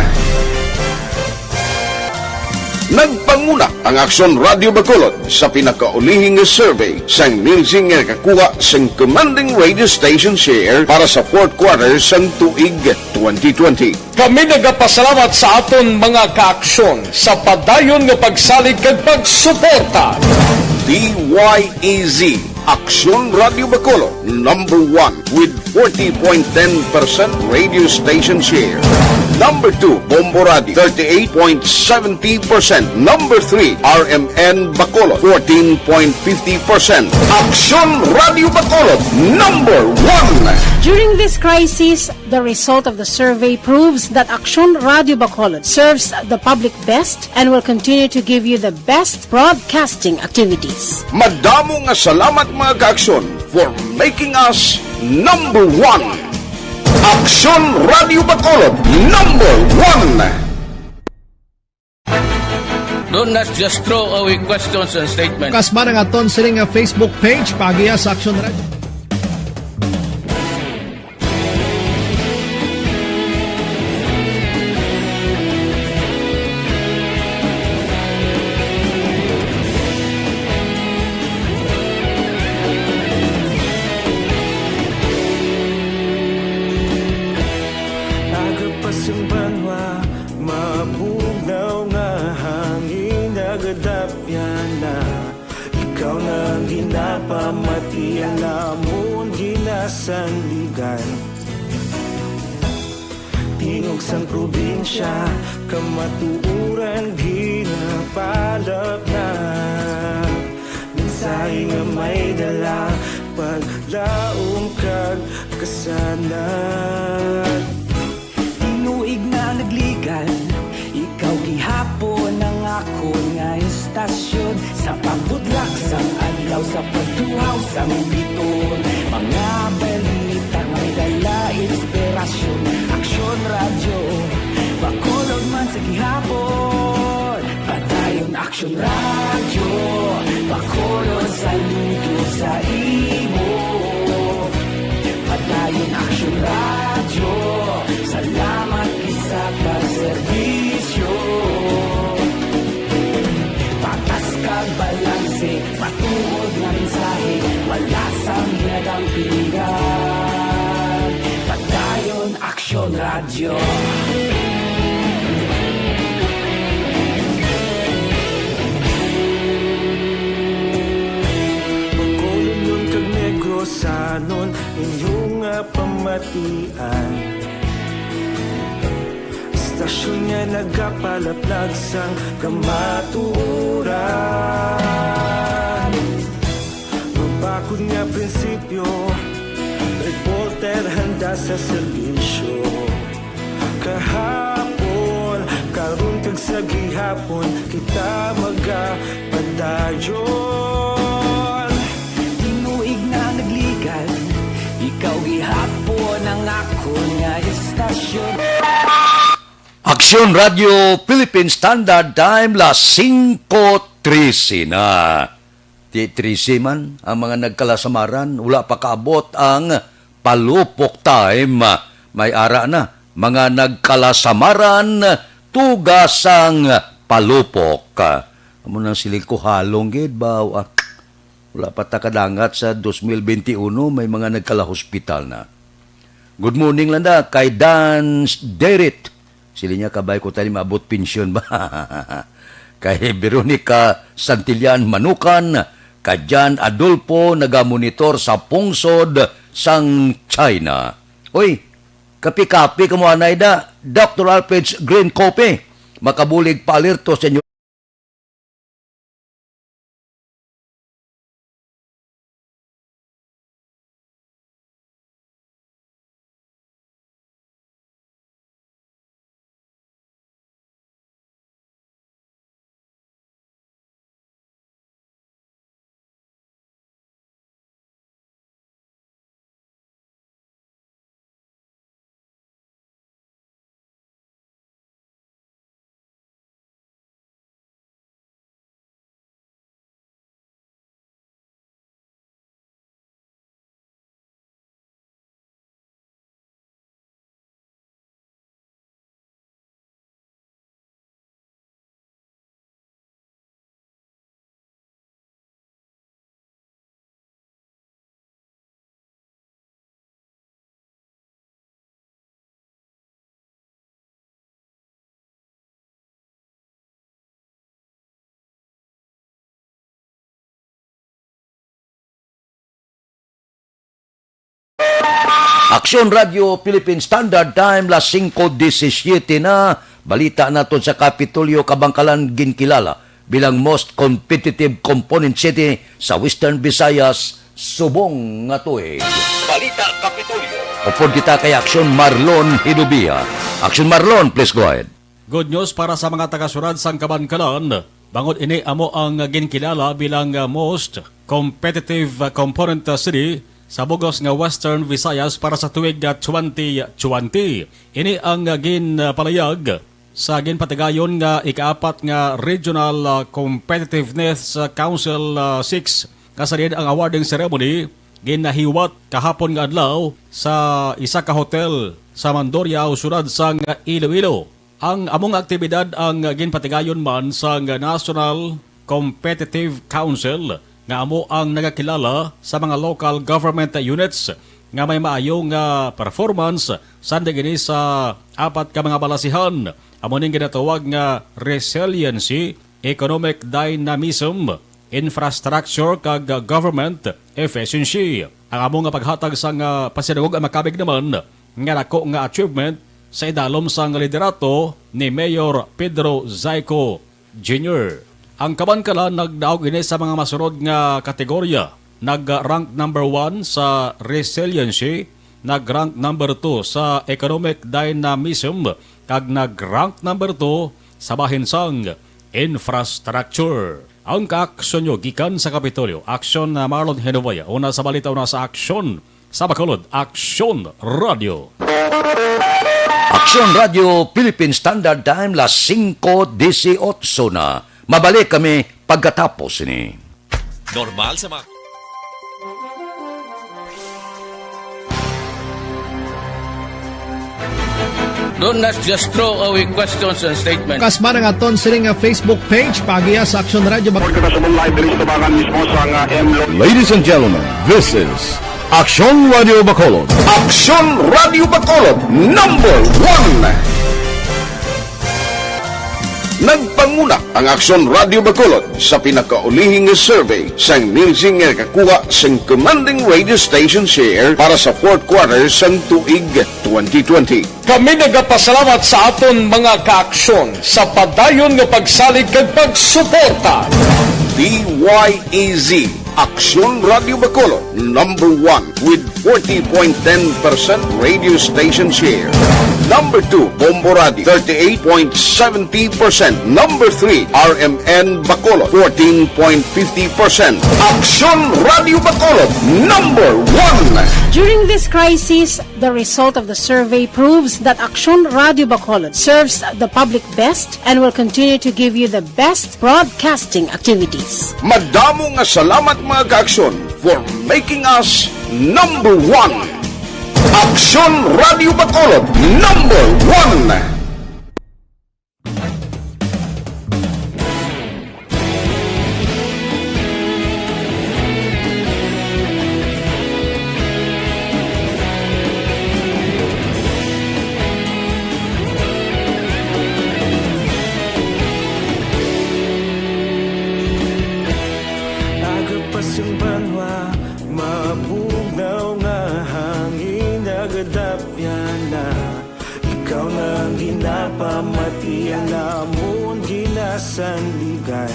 Nagpanguna ang Aksyon Radio Bacolod sa pinakaulihi nga survey sang Nielsen nga nakakuha sang commanding radio station share para sa fourth quarter sang tuig twenty twenty. Kami nagapasalamat sa aton mga kaaksyon sa padayon nga pagsalig kag pagsuporta. D Y E Z, Aksyon Radio Bacolod, number one with forty point ten percent radio station share. Number two, Bombo Radio, thirty-eight point seventy percent. Number three, R M N Bacolod, fourteen point fifty percent. Aksyon Radio Bacolod, number one. During this crisis, the result of the survey proves that Aksyon Radio Bacolod serves the public best and will continue to give you the best broadcasting activities. Madamo nga salamat, mga kaaksyon, for making us number one. Aksyon Radio Bacolod, number one. Don't, let's just throw away questions and statements. Kasma ang aton sini nga Facebook page, paagiha sa Aksyon Radio. Aga pa sang banwa, mabugnaw nga hangin nagadapyan na. Ikaw na ang ginapamati, ang amon ginasandigan. Tingog sang probinsya, kamatuoran ginapalapnag. Mensahe nga may dala, paglaom kag kasanag. Tinuig na nagligan, ikaw gihapon ang akon nga istasyon. Sa pagbudlak sang adlaw, sa pagtuhaw sang biton, mga Radyo, pakulo, saludo sa imo. Padayon Aksyon Radyo, salamat gid sa pagserbisyo. Patas kag balanse, matuod nga mensahe, wala sang ginadampigan. Padayon Aksyon Radyo. Bacolodnon kag Negrosanon, inyo nga pamatian. Istasyon nga nagapalaplag sang kamatuoran. Mabakod nga prinsipyo, reporter handa sa serbisyo. Kahapon, karon kag sa gihapon, kita magapadayon. Tinuig na nagligad, ikaw gihapon ang akon nga istasyon. Aksyon Radyo Philippine Standard Time, las singko trese na. Ti trese man ang mga nagkalasamaran, wala pa kaabot ang palupok time. May ara na, mga nagkalasamaran, tuga sang palupok. Amo nang siling ko, halong gid ba? Ah, wala pa ta kadangat sa dos mil benti uno, may mga nagkalahospital na. Good morning lang da kay Dan Derit. Sila niya, kabay ko tani maabot pensyon ba? Kay Veronica Santillan Manukan, kay Jan Adolfo, nagamonitor sa pungsod sang China. Uy, kapi-kapi kamo anay da, Doctor Alfred's Green Coffee. Makabulig pa-alerto sa inyo. Aksyon Radyo Philippine Standard Time, las singko disisiete na. Balita naton sa Kapitolyo, Kabankalan ginkilala bilang most competitive component city sa Western Visayas subong nga tuig. Balita Kapitolyo. Upod kita kay Aksyon Marlon Hidubia. Aksyon Marlon, please go ahead. Good news para sa mga taga-siyudad sang Kabankalan, bangod ini amo ang ginkilala bilang, ah, most competitive, ah, component, ah, city sa bug-os nga Western Visayas para sa tuig, ah, twenty twenty. Ini ang, ah, ginpalayag sa ginpatigayon nga ikaapat nga Regional, ah, Competitiveness, ah, Council, ah, six, nga sa diin ang awarding ceremony ginahiwat kahapon nga adlaw sa isa ka hotel sa Mandurriao, siyudad sang Iloilo. Ang amo nga aktibidad ang ginpatigayon man sang National Competitive Council, nga amo ang nagakilala sa mga local government units nga may maayo nga performance, sandi gini sa apat ka mga balasihan. Amo ning ginatawag nga resiliency, economic dynamism, infrastructure, kag government efficiency. Ang amo nga paghatag sang, ah, pasidungog ang makabig naman nga dako nga achievement sa idalom sang liderato ni Mayor Pedro Zayco Junior. Ang Kabankalan nagdaog ini sa mga masunod nga kategorya. Nag-rank number one sa resiliency, nag-rank number two sa economic dynamism, kag nag-rank number two sa bahin sang infrastructure. Ang kaaksyon nyo gikan sa Kapitolyo. Aksyon na Marlon Hinubaya. Una sa balita, una sa aksyon. Sa Bacolod, Aksyon Radio. Aksyon Radio Philippine Standard Time, las singko disiotso na. Mabalik kami pagkatapos sini. Normal sa mga Don't not just throw away questions and statements. Kasma ang aton sini nga Facebook page, paagiha sa Aksyon Radyo Bac- Report na sa live diri sa Tabangan mismo sa nga M Lo- Ladies and gentlemen, this is Aksyon Radio Bacolod. Aksyon Radio Bacolod, number one. Nagpanguna ang Aksyon Radio Bacolod sa pinakaulihing nga survey sang Nielsen nga nakakuha sang commanding radio station share para sa fourth quarter sang tuig twenty twenty. Kami nagapasalamat sa aton mga kaaksyon sa padayon nga pagsalig kag pagsuporta. D Y E Z, Aksyon Radio Bacolod, number one with forty point ten percent radio station share. Number two, Bombo Radio, thirty-eight point seventy percent. Number three, R M N Bacolod, fourteen point fifty percent. Aksyon Radio Bacolod, number one. During this crisis, the result of the survey proves that Aksyon Radio Bacolod serves the public best and will continue to give you the best broadcasting activities. Madamo nga salamat, mga kaaksyon, for making us number one. Aksyon Radio Bacolod, number one. Aga pa sang banwa, mabugnaw nga hangin nagadapyan na. Ikaw na ang ginapamati, ang amon ginasandigan.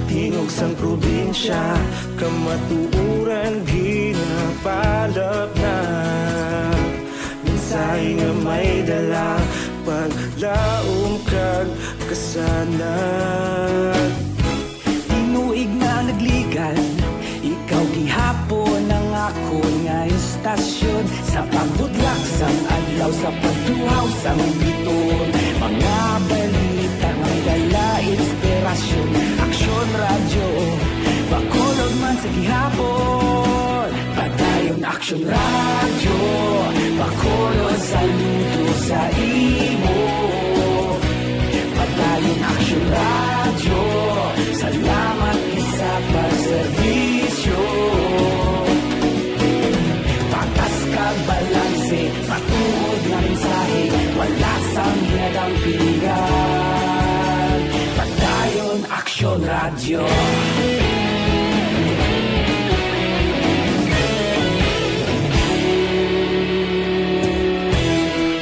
Tingog sang probinsya, kamatuoran ginapalapnag. Mensahe nga may dala, paglaom kag kasanag. Tinuig na nagligan, ikaw gihapon ang akon nga istasyon. Sa pagbudlak sang adlaw, sa pagtuhaw sang biton, mga balita nga may dala inspirasyon. Aksyon Radyo, Bacolod man sa gihapon. Padayon Aksyon Radyo, Bacolod, saludo sa imo. Padayon Aksyon Radyo, salamat gid sa pagserbisyo. Patas kag balanse, matuod nga mensahe, wala sang ginadampigan. Padayon Aksyon Radyo.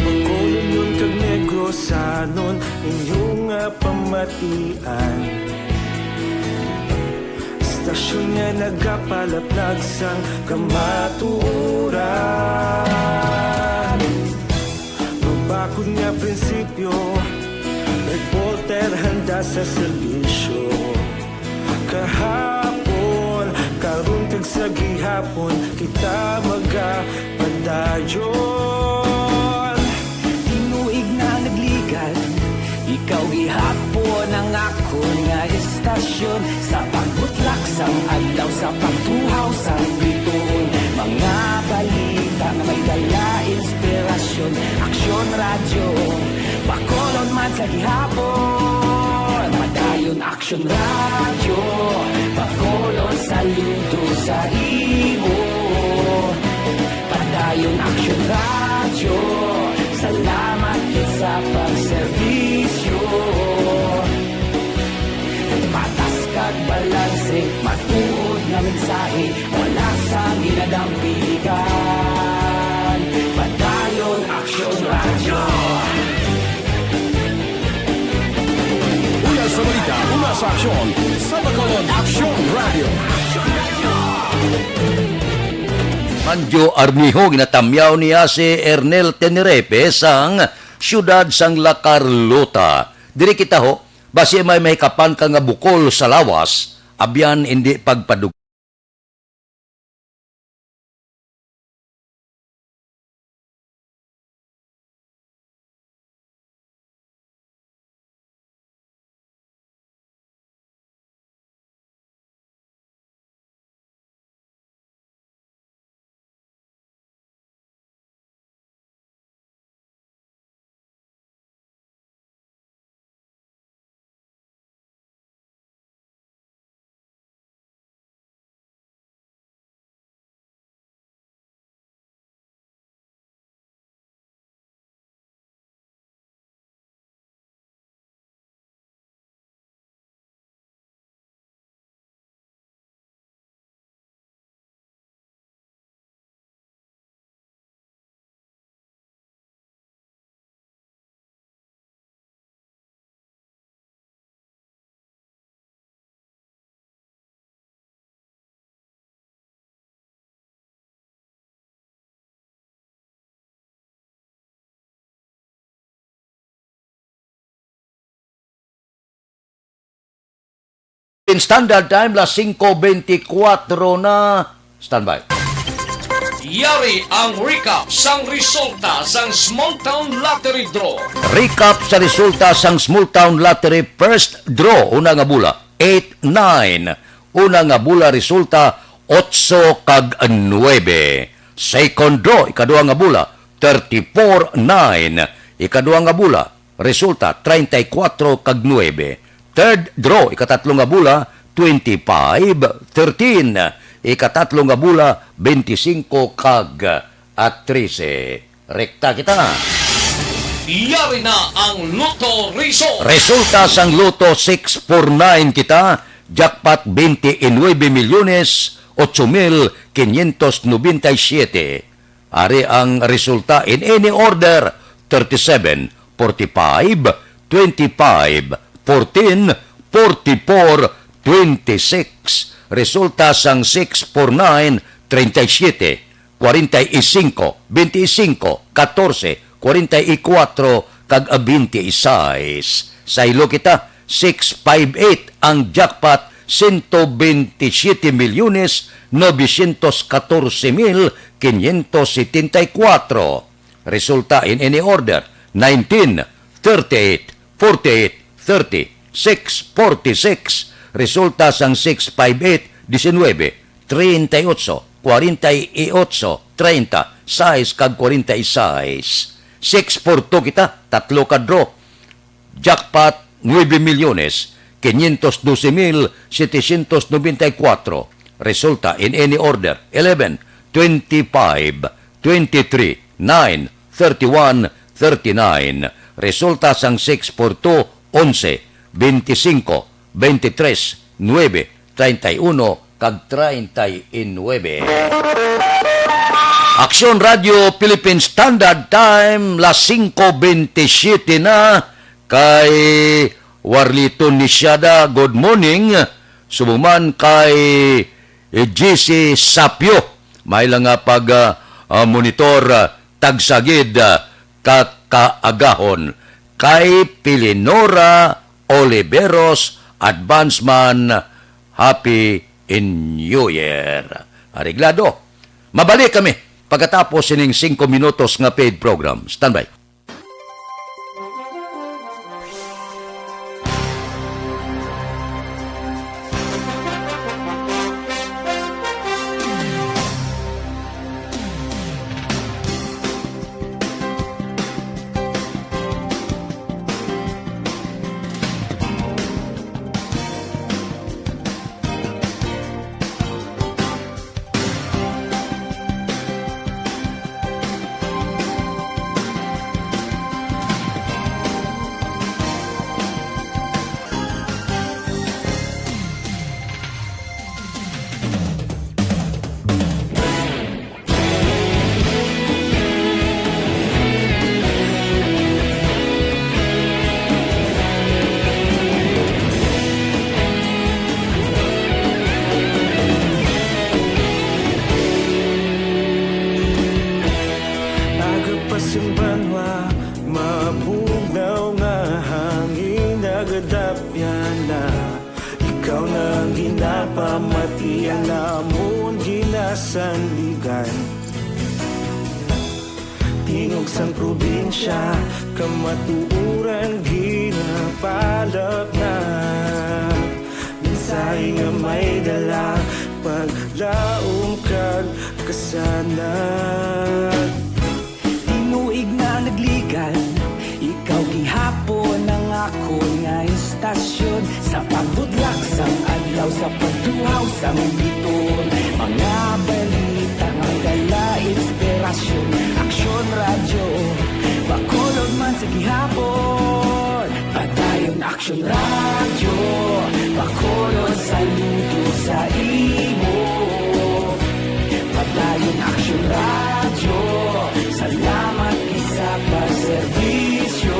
Bacolod kag Negrosanon, inyo nga pamatian. Istasyon nga nagapalaplag sang kamatuoran. Mabakod nga prinsipyo, reporter handa sa serbisyo. Kahapon, karon kag sa gihapon, kita magapadayon. Tinuig na nagligan, ikaw gihapon ang akon nga istasyon. Sa pagbutlak sang adlaw, sa pagtuhaw sang bituon, mga balita nga may dala inspirasyon. Aksyon Radyo, Bacolod man sa gihapon. Padayon Aksyon Radyo, Bacolod, saludo sa imo. Padayon Aksyon Radyo, salamat gid sa pagserbisyo. Patas kag balanse, matuod nga mensahe, wala sang ginadampigan. Padayon Aksyon Radyo. Una sa balita, una sa aksyon, sa Bacolod Aksyon Radyo. Manjo Armijo, ginatamyaw niya si Ernel Tenerepe sang siyudad sang La Carlota. Diri kita, ho, basi may mahikapan ka nga bukol sa lawas, abyan indi pagpadug- Standard Time, las singko bentikwatro na. Standby. Yari ang recap sang resulta sang Small Town Lottery Draw. Recap sa resulta sang Small Town Lottery First Draw, una nga bola, eight nine. Una nga bola, resulta, otso kag nuebe. Second draw, ikaduha nga bola, thirty-four nine. Ikaduha nga bola, resulta, treinta y cuatro kag nuebe. Third draw, ikatatlo nga bola, twenty-five thirteen. Ikatatlo nga bola, bente singko kag, ah, trese. Rekta kita. Yari na ang Lotto Result. Resulta sang Lotto six four nine kita, jackpot twenty-nine milyones ocho mil quinientos noventa y siete. Ari ang resulta in any order: thirty-seven, forty-five, twenty-five, fourteen, forty-four, twenty-six. Resulta sang six four nine, treinta y siete, cuarenta y cinco, veinticinco, catorce, cuarenta y cuatro, kag veintiséis. Saylo kita, six five eight ang jackpot, ciento veintisiete milyones novecientos catorce mil quinientos setenta y cuatro. Resulta in any order: nineteen, thirty-eight, forty-eight, thirty, six, forty-six. Resulta sang six five eight, diecinuebe, treinta y ocho, cuarenta y ocho, treinta, sais, kag cuarenta y seis. Six four two kita, tatlo ka draw. Jackpot, nuebe milyones quinientos doce mil setecientos noventa y cuatro. Resulta in any order: eleven, twenty-five, twenty-three, nine, thirty-one, thirty-nine. Resulta sang six four two: onse, veinticinco, veintitrés, nuebe, treinta y uno, kag treinta y nuebe. Aksyon Radio Philippine Standard Time, las singko bentisiete na. Kay Warlito Nisiada, good morning. Subong man kay G C Sapio, may lang nga pag, ah, ah, monitor, ah, tagsagid, ah, ka kaagahon. Kay Pilinora Oliveros, advance man, Happy New Year. Areglado. Mabalik kami pagkatapos sining singko minutos nga paid program. Standby. Aga pa sing banwa, mabugnaw nga hangin nagadapyan na. Ikaw na ang ginapamatian, amon ginasandigan. Tingog sang probinsya, kamatuoran ginapalapnap. Mensahe nga may dala, paglaom kag kasanag. Tinuig na nagligan, ikaw gihapon ang akon nga istasyon. Sa pagbudlak sang adlaw, sa pagtuhaw sang biton, mga balita nga dala inspirasyon. Aksyon Radyo, Bacolod man sa gihapon. Padayon Aksyon Radyo, Bacolod, saludo sa imo. Padayon Aksyon Radyo, salamat gid sa pagserbisyo.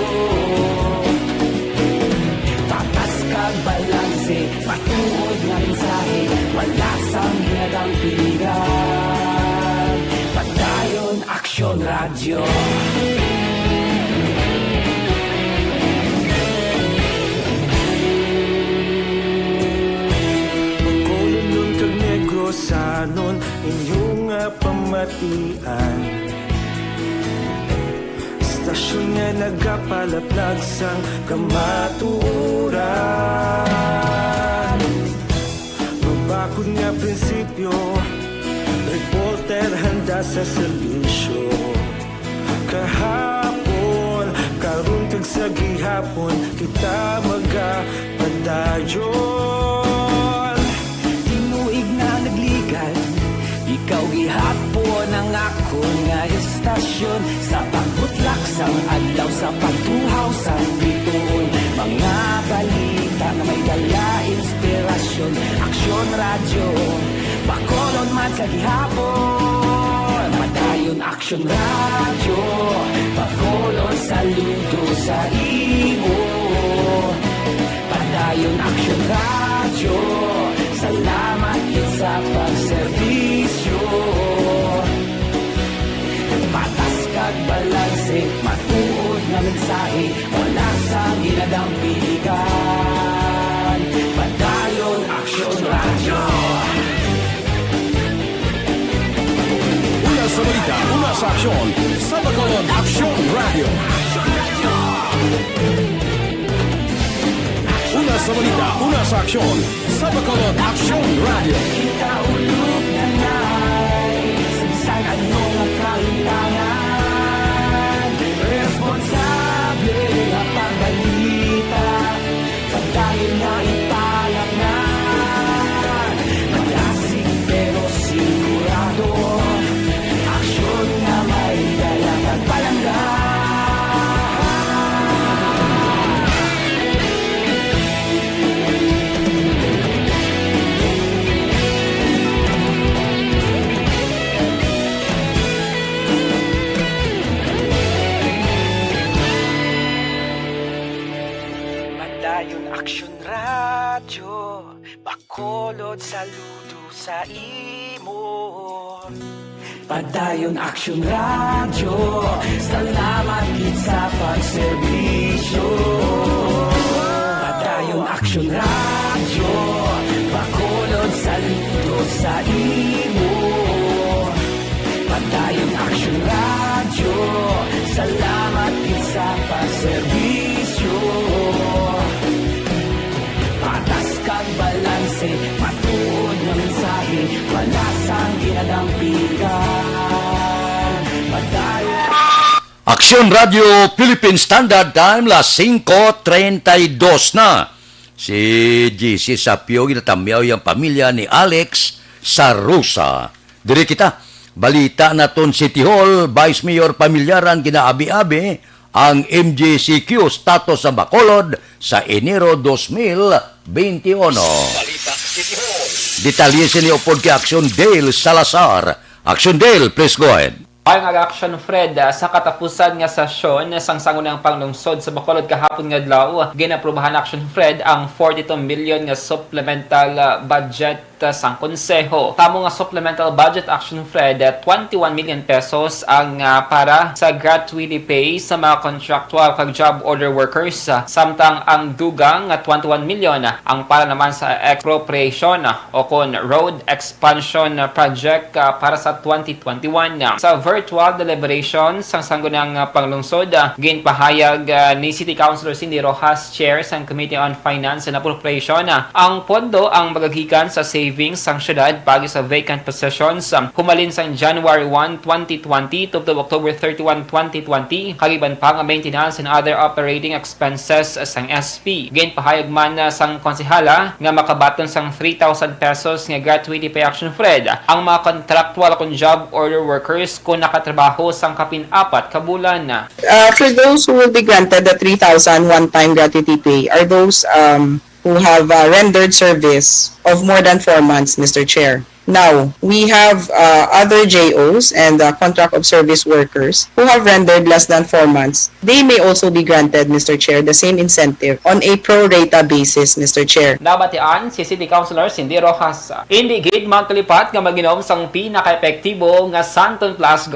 Patas kag balanse, matuod nga mensahe, wala sang ginadampingan. Padayon Aksyon Radyo. Sanon inyo nga pamatian, estasyon nga nagapalaplag sang kamatuoran. Mabakod nga prinsipyo, reporter handa sa serbisyo. Kahapon, karon kag sa gihapon, kita magapadayon. Tinuig na nagligan, ikaw gihapon ang akon nga estasyon. Sa pagbutlak sang adlaw, sa pagtuhaw sang bituon, mga balita nga may dala inspirasyon. Aksyon Radyo, Bacolod man sa gihapon. Padayon Aksyon Radyo, Bacolod saludo sa imo. Padayon Aksyon Radyo, salamat gid sa pagserbisyo. Patas kag balanse, matuod nga mensahe, wala sang ginadampigan. Padayon Aksyon Radyo. Una sa balita, una sa aksyon, sa Bacolod Aksyon Radyo. Una sa balita, una sa aksyon, sa Bacolod Aksyon Radyo. Kita ulog na nay, sa bisan ano nga kahitangan, responsable nga pagbalita. Padayon nga ipalaknad, malasig pero sigurado. Aksyon nga may dala kag palangga. Padayon Aksyon Radyo, Bacolod saludo sa imo. Padayon Aksyon Radyo, salamat gid sa pagserbisyo. Padayon Aksyon Radyo, Bacolod saludo sa imo. Padayon Aksyon Radyo, salamat gid sa pagserbisyo. Patas kag balanse, matuod nga mensahe, wala sang ginadampigan. Padayon. Aksyon Radyo Philippine Standard Time, las singko treinta y dos na. Si G C Sapio ginatamyaw ang pamilya ni Alex Sarusa. Diri kita, balita naton City Hall, Vice Mayor Pamilyaran ginaabi-abi ang M G C Q status sa Bacolod sa Enero dos mil beintiuno. Balita City Hall. Detalye sini upod kay Action Dale Salazar. Action Dale, please go ahead. Ang Action Fred, ah, sa katapusan nga sesyon sang Sangguniang Panglungsod sa Bacolod kahapon nga adlaw, ginaprubahan Action Fred ang forty-two million nga supplemental, ah, budget, ah, sang konseho. Tamo nga supplemental budget Action Fred, ah, twenty-one million pesos ang, ah, para sa gratuity pay sa mga contractual kag job order workers, ah, samtang ang dugang nga twenty-one million, ah, ang para naman sa expropriation, ah, o kon road expansion project, ah, para sa twenty twenty-one. Sa virtual deliberation sang Sangguniang, ah, Panglungsod, ah, ginpahayag, ah, ni City Councilor Cindy Rojas, Chair sang Committee on Finance and Appropriation, ah, ang pondo ang magagikan sa savings sang syudad paagi sa vacant positions, ah, humalin sang January one, twenty twenty tubtob October thirty-one, twenty twenty, kag iban pa nga maintenance and other operating expenses sang S P. Ginpahayag man, ah, sang konsehala nga makabaton sang three thousand pesos nga gratuity pay Action Fred ang mga contractual kon job order workers kon nakatrabaho sang kapin apat ka bulan. Uh, for those who will be granted the three thousand one-time gratuity pay are those, um, who have, uh, rendered service of more than four months, Mister Chair. Now, we have, uh, other J Os and, uh, contract of service workers who have rendered less than four months. They may also be granted, Mister Chair, the same incentive on a pro rata basis, Mister Chair. Nabatian si City Councilor Cindy Rojas. Indi gid magkalipat nga mag-inom sang pinaka-epektibo nga Santon Plus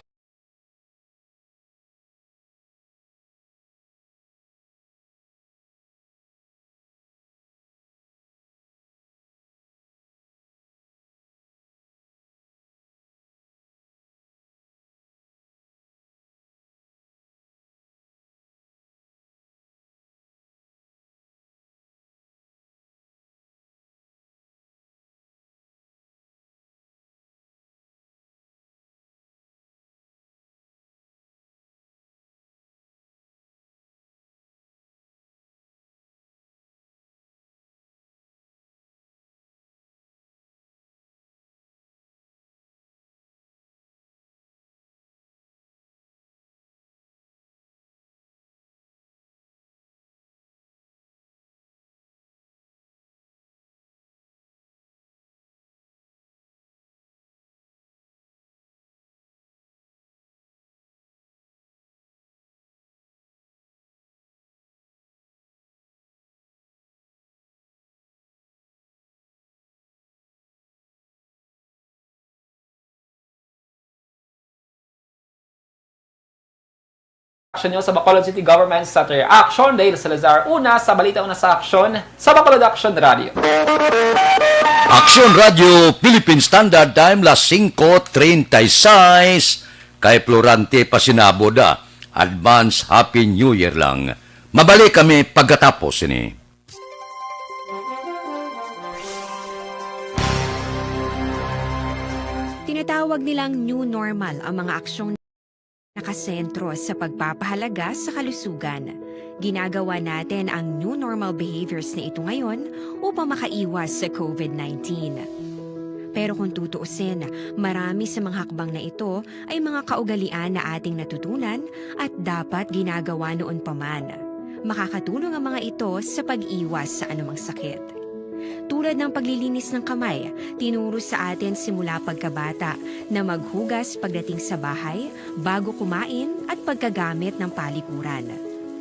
Aksyon nyo sa Bacolod City Government sa Ter Action, Dale Salazar. Una sa balita, una sa aksyon sa Bacolod Action Radio. Action Radio Philippine Standard Time, las singko treinta y seis. Kay Florante Pasinabo da, advance Happy New Year lang. Mabalik kami pagkatapos ini. Tinatawag nilang new normal ang mga aksyong nakasentro sa pagpapahalaga sa kalusugan. Ginagawa natin ang new normal behaviors na ito ngayon upang makaiwas sa covid nineteen. Pero kung tutuusin, marami sa mga hakbang na ito ay mga kaugalian na ating natutunan at dapat ginagawa noon pa man. Makakatulong ang mga ito sa pag-iwas sa anumang sakit. Tulad ng paglilinis ng kamay, tinuro sa atin simula pagkabata na maghugas pagdating sa bahay, bago kumain, at pagkagamit ng palikuran.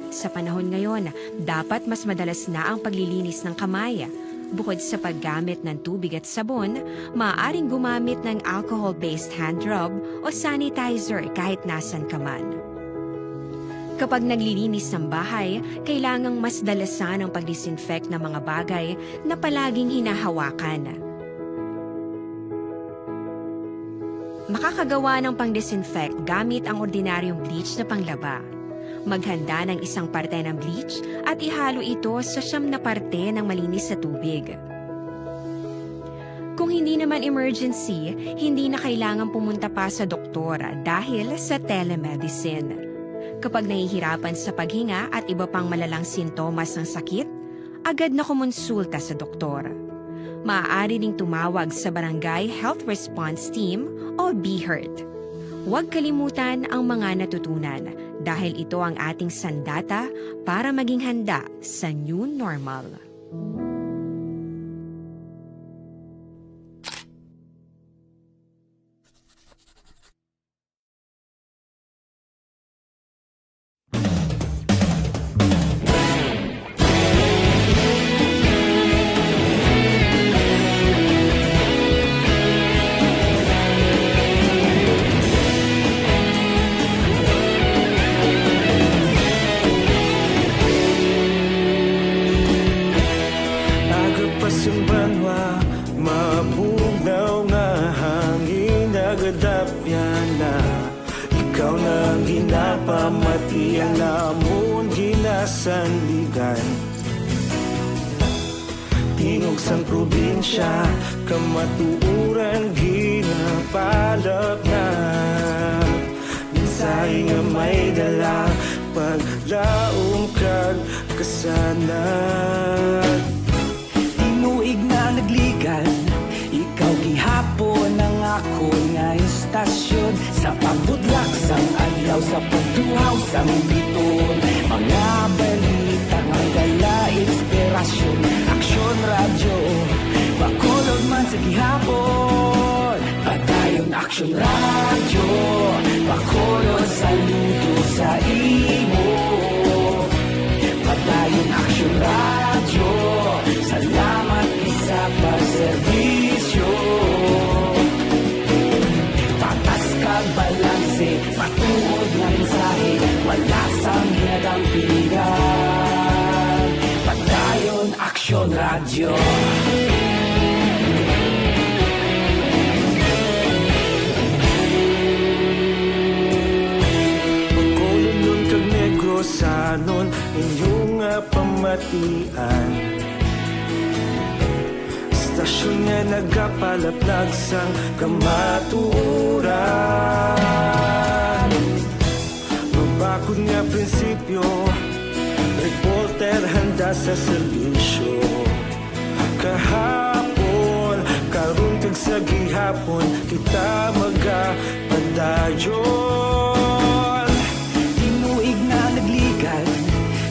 Sa panahon ngayon, dapat mas madalas na ang paglilinis ng kamay. Bukod sa paggamit ng tubig at sabon, maaaring gumamit ng alcohol-based hand rub o sanitizer kahit nasan ka man. Kapag naglilinis ng bahay, kailangang mas dalasan ang pag-disinfect ng mga bagay na palaging hinahawakan. Makakagawa ng pang-disinfect gamit ang ordinaryong bleach na panglaba. Maghanda ng isang parte ng bleach at ihalo ito sa siyam na parte ng malinis na tubig. Kung hindi naman emergency, hindi na kailangan pumunta pa sa doktor dahil sa telemedicine. Kapag nahihirapan sa paghinga at iba pang malalang sintomas ng sakit, agad na kumonsulta sa doktor. Maaari ding tumawag sa Barangay Health Response Team o BHERT. Huwag kalimutan ang mga natutunan dahil ito ang ating sandata para maging handa sa new normal. Aga pa sang banwa, mabugnaw nga hangin nagadapyan na. Ikaw na ang ginapamati, ang amon ginasandigan. Tingog sang probinsya, kamatuoran ginapalapnap. Mensahe nga may dala, paglaom kag kasanag. Tinuig na nagligan, ikaw gihapon ang akon nga istasyon. Sa pagbudlak sang adlaw, sa pagtuhaw sang biton, mga balita nga dala inspirasyon. Aksyon Radyo, Bacolod man sa gihapon. Padayon Aksyon Radyo, Bacolod, saludo sa imo. Padayon Aksyon Radyo, salamat gid sa pagserbisyo. Patas kag balanse, matuod nga mensahe, wala sang ginadampigan. Padayon Aksyon Radyo. Bacolodnon kag Negrosanon, inyo nga pamatian. Istasyon nga nagapalaplag sang kamatuoran. Mabakod nga prinsipyo, reporter handa sa serbisyo. Kahapon, karon kag sa gihapon, kita magapadayon. Tinuig na nagligan,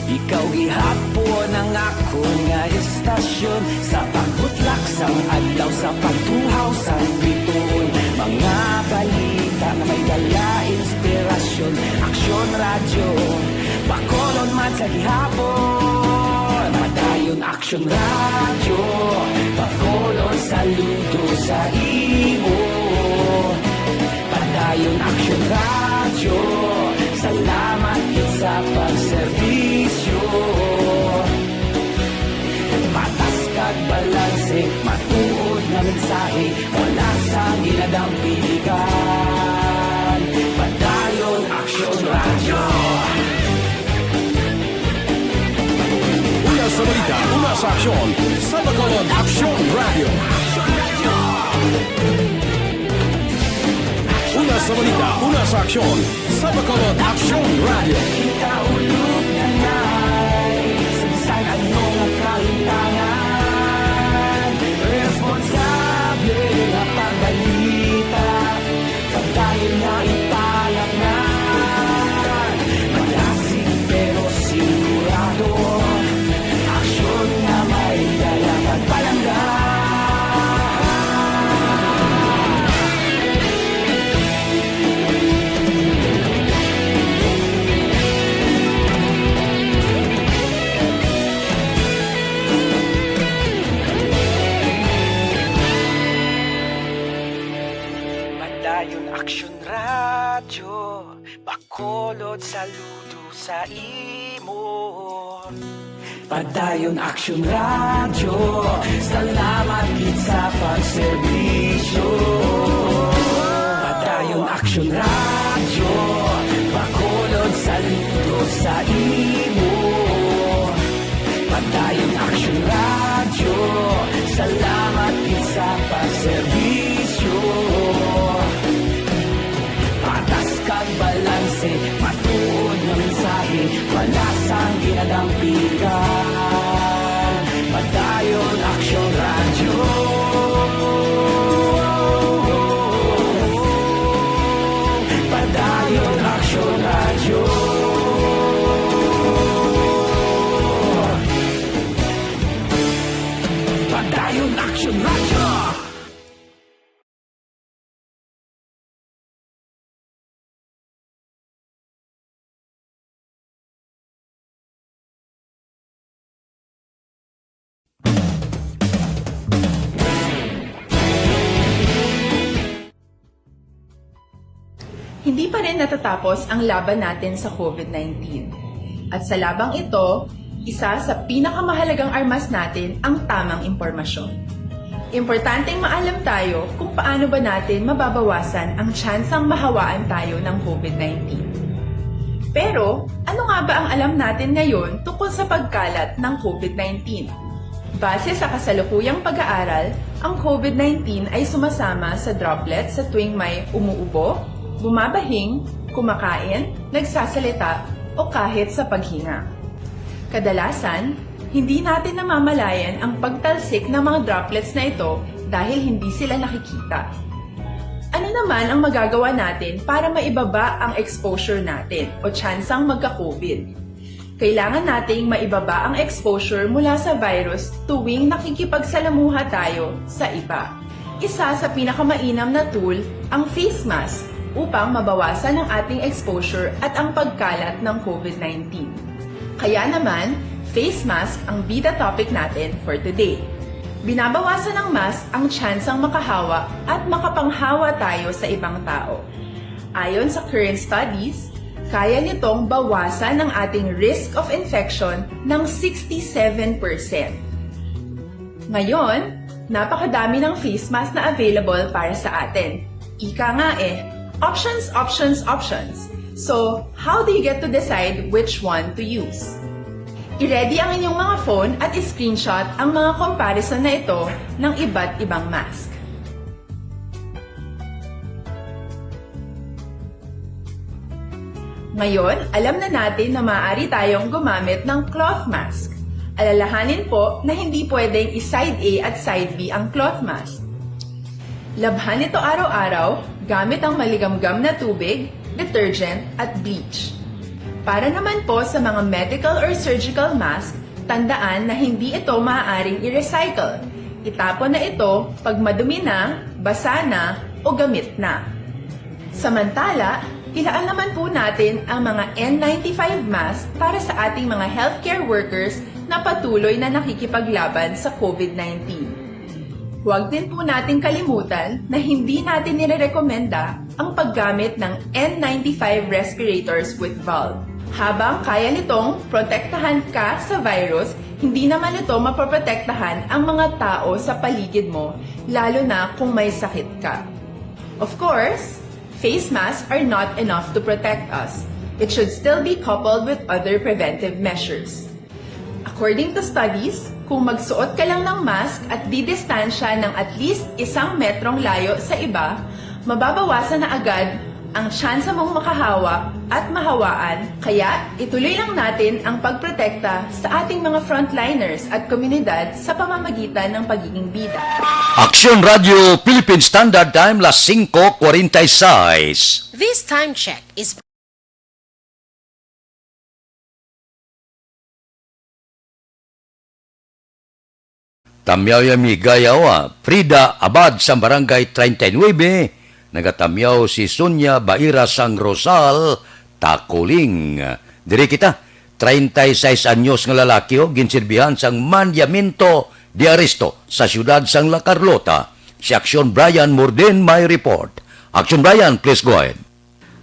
ikaw gihapon ang akon nga istasyon. Sa pagbutlak sang adlaw, sa pagtuhaw sang bituon, mga balita nga may dala inspirasyon. Aksyon Radyo, Bacolod man sa gihapon. Padayon Aksyon Radyo, Bacolod, saludo sa imo. Padayon Aksyon Radyo, salamat gid Dampigan, Padayon Aksyon Radyo. Una sa balita, una sa aksyon, sa Bacolod Aksyon Radyo. Una sa balita, una sa aksyon, sa Bacolod Aksyon Radyo. Kita ulog na nai, sa bisan ano nga kaintangan, responsable nga pagbalita, padayon nga ipalatnan, malasig pero sigurado, aksyon nga may dala kag palangga. Padayon Aksyon Radyo, Bacolod, saludo sa imo. Padayon Aksyon Radyo, salamat gid sa pagserbisyo. Padayon Aksyon Radyo, Bacolod, saludo sa imo. Padayon Aksyon Radyo, salamat gid sa pagserbisyo. Patas kag balanse, matuod nga mensahe, wala sang ginadampigan. Padayon Aksyon Radyo. Padayon Aksyon Radyo. Padayon Aksyon Radyo. Hindi pa rin natatapos ang laban natin sa COVID nineteen. At sa labang ito, isa sa pinakamahalagang armas natin ang tamang impormasyon. Importanteng maalam tayo kung paano ba natin mababawasan ang tsansang mahawaan tayo ng COVID nineteen. Pero, ano nga ba ang alam natin ngayon tungkol sa pagkalat ng COVID nineteen? Base sa kasalukuyang pag-aaral, ang COVID nineteen ay sumasama sa droplets sa tuwing may umuubo, bumabahing, kumakain, nagsasalita, o kahit sa paghinga. Kadalasan, hindi natin namamalayan ang pagtalsik ng mga droplets na ito dahil hindi sila nakikita. Ano naman ang magagawa natin para maibaba ang exposure natin o tsansang magka-COVID? Kailangan nating maibaba ang exposure mula sa virus tuwing nakikipagsalamuha tayo sa iba. Isa sa pinakamainam na tool ang face mask upang mabawasan ang ating exposure at ang pagkalat ng COVID nineteen. Kaya naman, face mask ang bida topic natin for today. Binabawasan ng mask ang tsansang makahawa at makapanghawa tayo sa ibang tao. Ayon sa current studies, kaya nitong bawasan ang ating risk of infection ng sixty-seven percent. Ngayon, napakadami ng face mask na available para sa atin. Ika nga eh, options, options, options. So, how do you get to decide which one to use? I-ready ang inyong mga phone at i-screenshot ang mga comparison na ito ng iba't ibang mask. Ngayon, alam na natin na maaari tayong gumamit ng cloth mask. Alalahanin po na hindi pwedeng i-side A at side B ang cloth mask. Labhan ito araw-araw gamit ang maligamgam na tubig, detergent, at bleach. Para naman po sa mga medical or surgical mask, tandaan na hindi ito maaaring i-recycle. Itapon na ito pag madumi na, basa na, o gamit na. Samantala, ilaan naman po natin ang mga N ninety-five mask para sa ating mga healthcare workers na patuloy na nakikipaglaban sa COVID nineteen. Huwag din po nating kalimutan na hindi natin nirerekomenda ang paggamit ng N ninety-five respirators with valve. Habang kaya nitong protektahan ka sa virus, hindi naman ito mapoprotektahan ang mga tao sa paligid mo, lalo na kung may sakit ka. Of course, face masks are not enough to protect us. It should still be coupled with other preventive measures. According to studies, kung magsuot ka lang ng mask at didistansya ng at least isang metrong layo sa iba, mababawasan na agad ang tsansa mong makahawa at mahawaan. Kaya ituloy lang natin ang pagprotekta sa ating mga frontliners at komunidad sa pamamagitan ng pagiging bida. Aksyon Radio Philippine Standard Time, las singko kwarenta y seis. This time check is Tamyaw ya mi gayawa, Frida Abad sang Barangay treinta y nueve, nagatamyaw si Sonia Baira sang Rosal, Takuling. Diri kita, treinta y seis anyos nga lalaki o ginsirbihan sang mandaminto de aresto sa siyudad sang La Carlota. Si Aksyon Brian Morden may report. Aksyon Brian, please go ahead.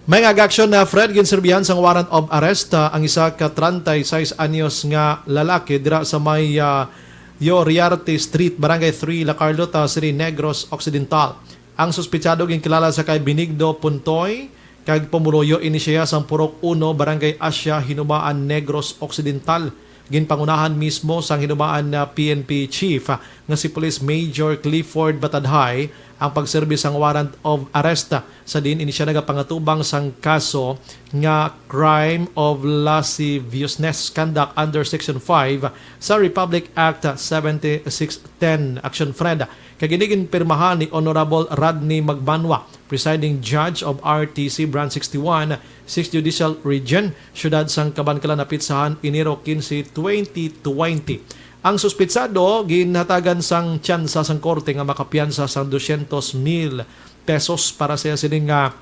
May nga aksyon na Fred, ginsirbihan sang warrant of arrest, ah, ang isa ka treinta y seis anyos nga lalaki dira sa may, ah, Yoriarte Street, Barangay three, La Carlota City, Negros Occidental. Ang suspitsado ginkilala sa kay Benigno Puntoy, kag pumuluyo ini siya sang Purok Uno, Barangay Asia, Hinubaan, Negros Occidental. Ginpangunahan mismo sang Hinubaan na P N P Chief, ah, nga si Police Major Clifford Batadhay ang pagserbi sang warrant of arrest, ah, sa diin ini siya nagapangatubang sang kaso nga crime of lasciviousness conduct under Section five sa Republic Act seventy-six ten. Action, Fred. Kag ini ginpirmahan ni Honorable Rodney Magbanwa, Presiding Judge of R T C Branch sixty-one, Sixth Judicial Region, Siyudad sang Kabankalan, napitsa han Enero quince, twenty twenty. Ang suspitsado ginhatagan sang tsansa sang korte nga makapiyansa sang dosyentos mil pesos para sa iya sining nga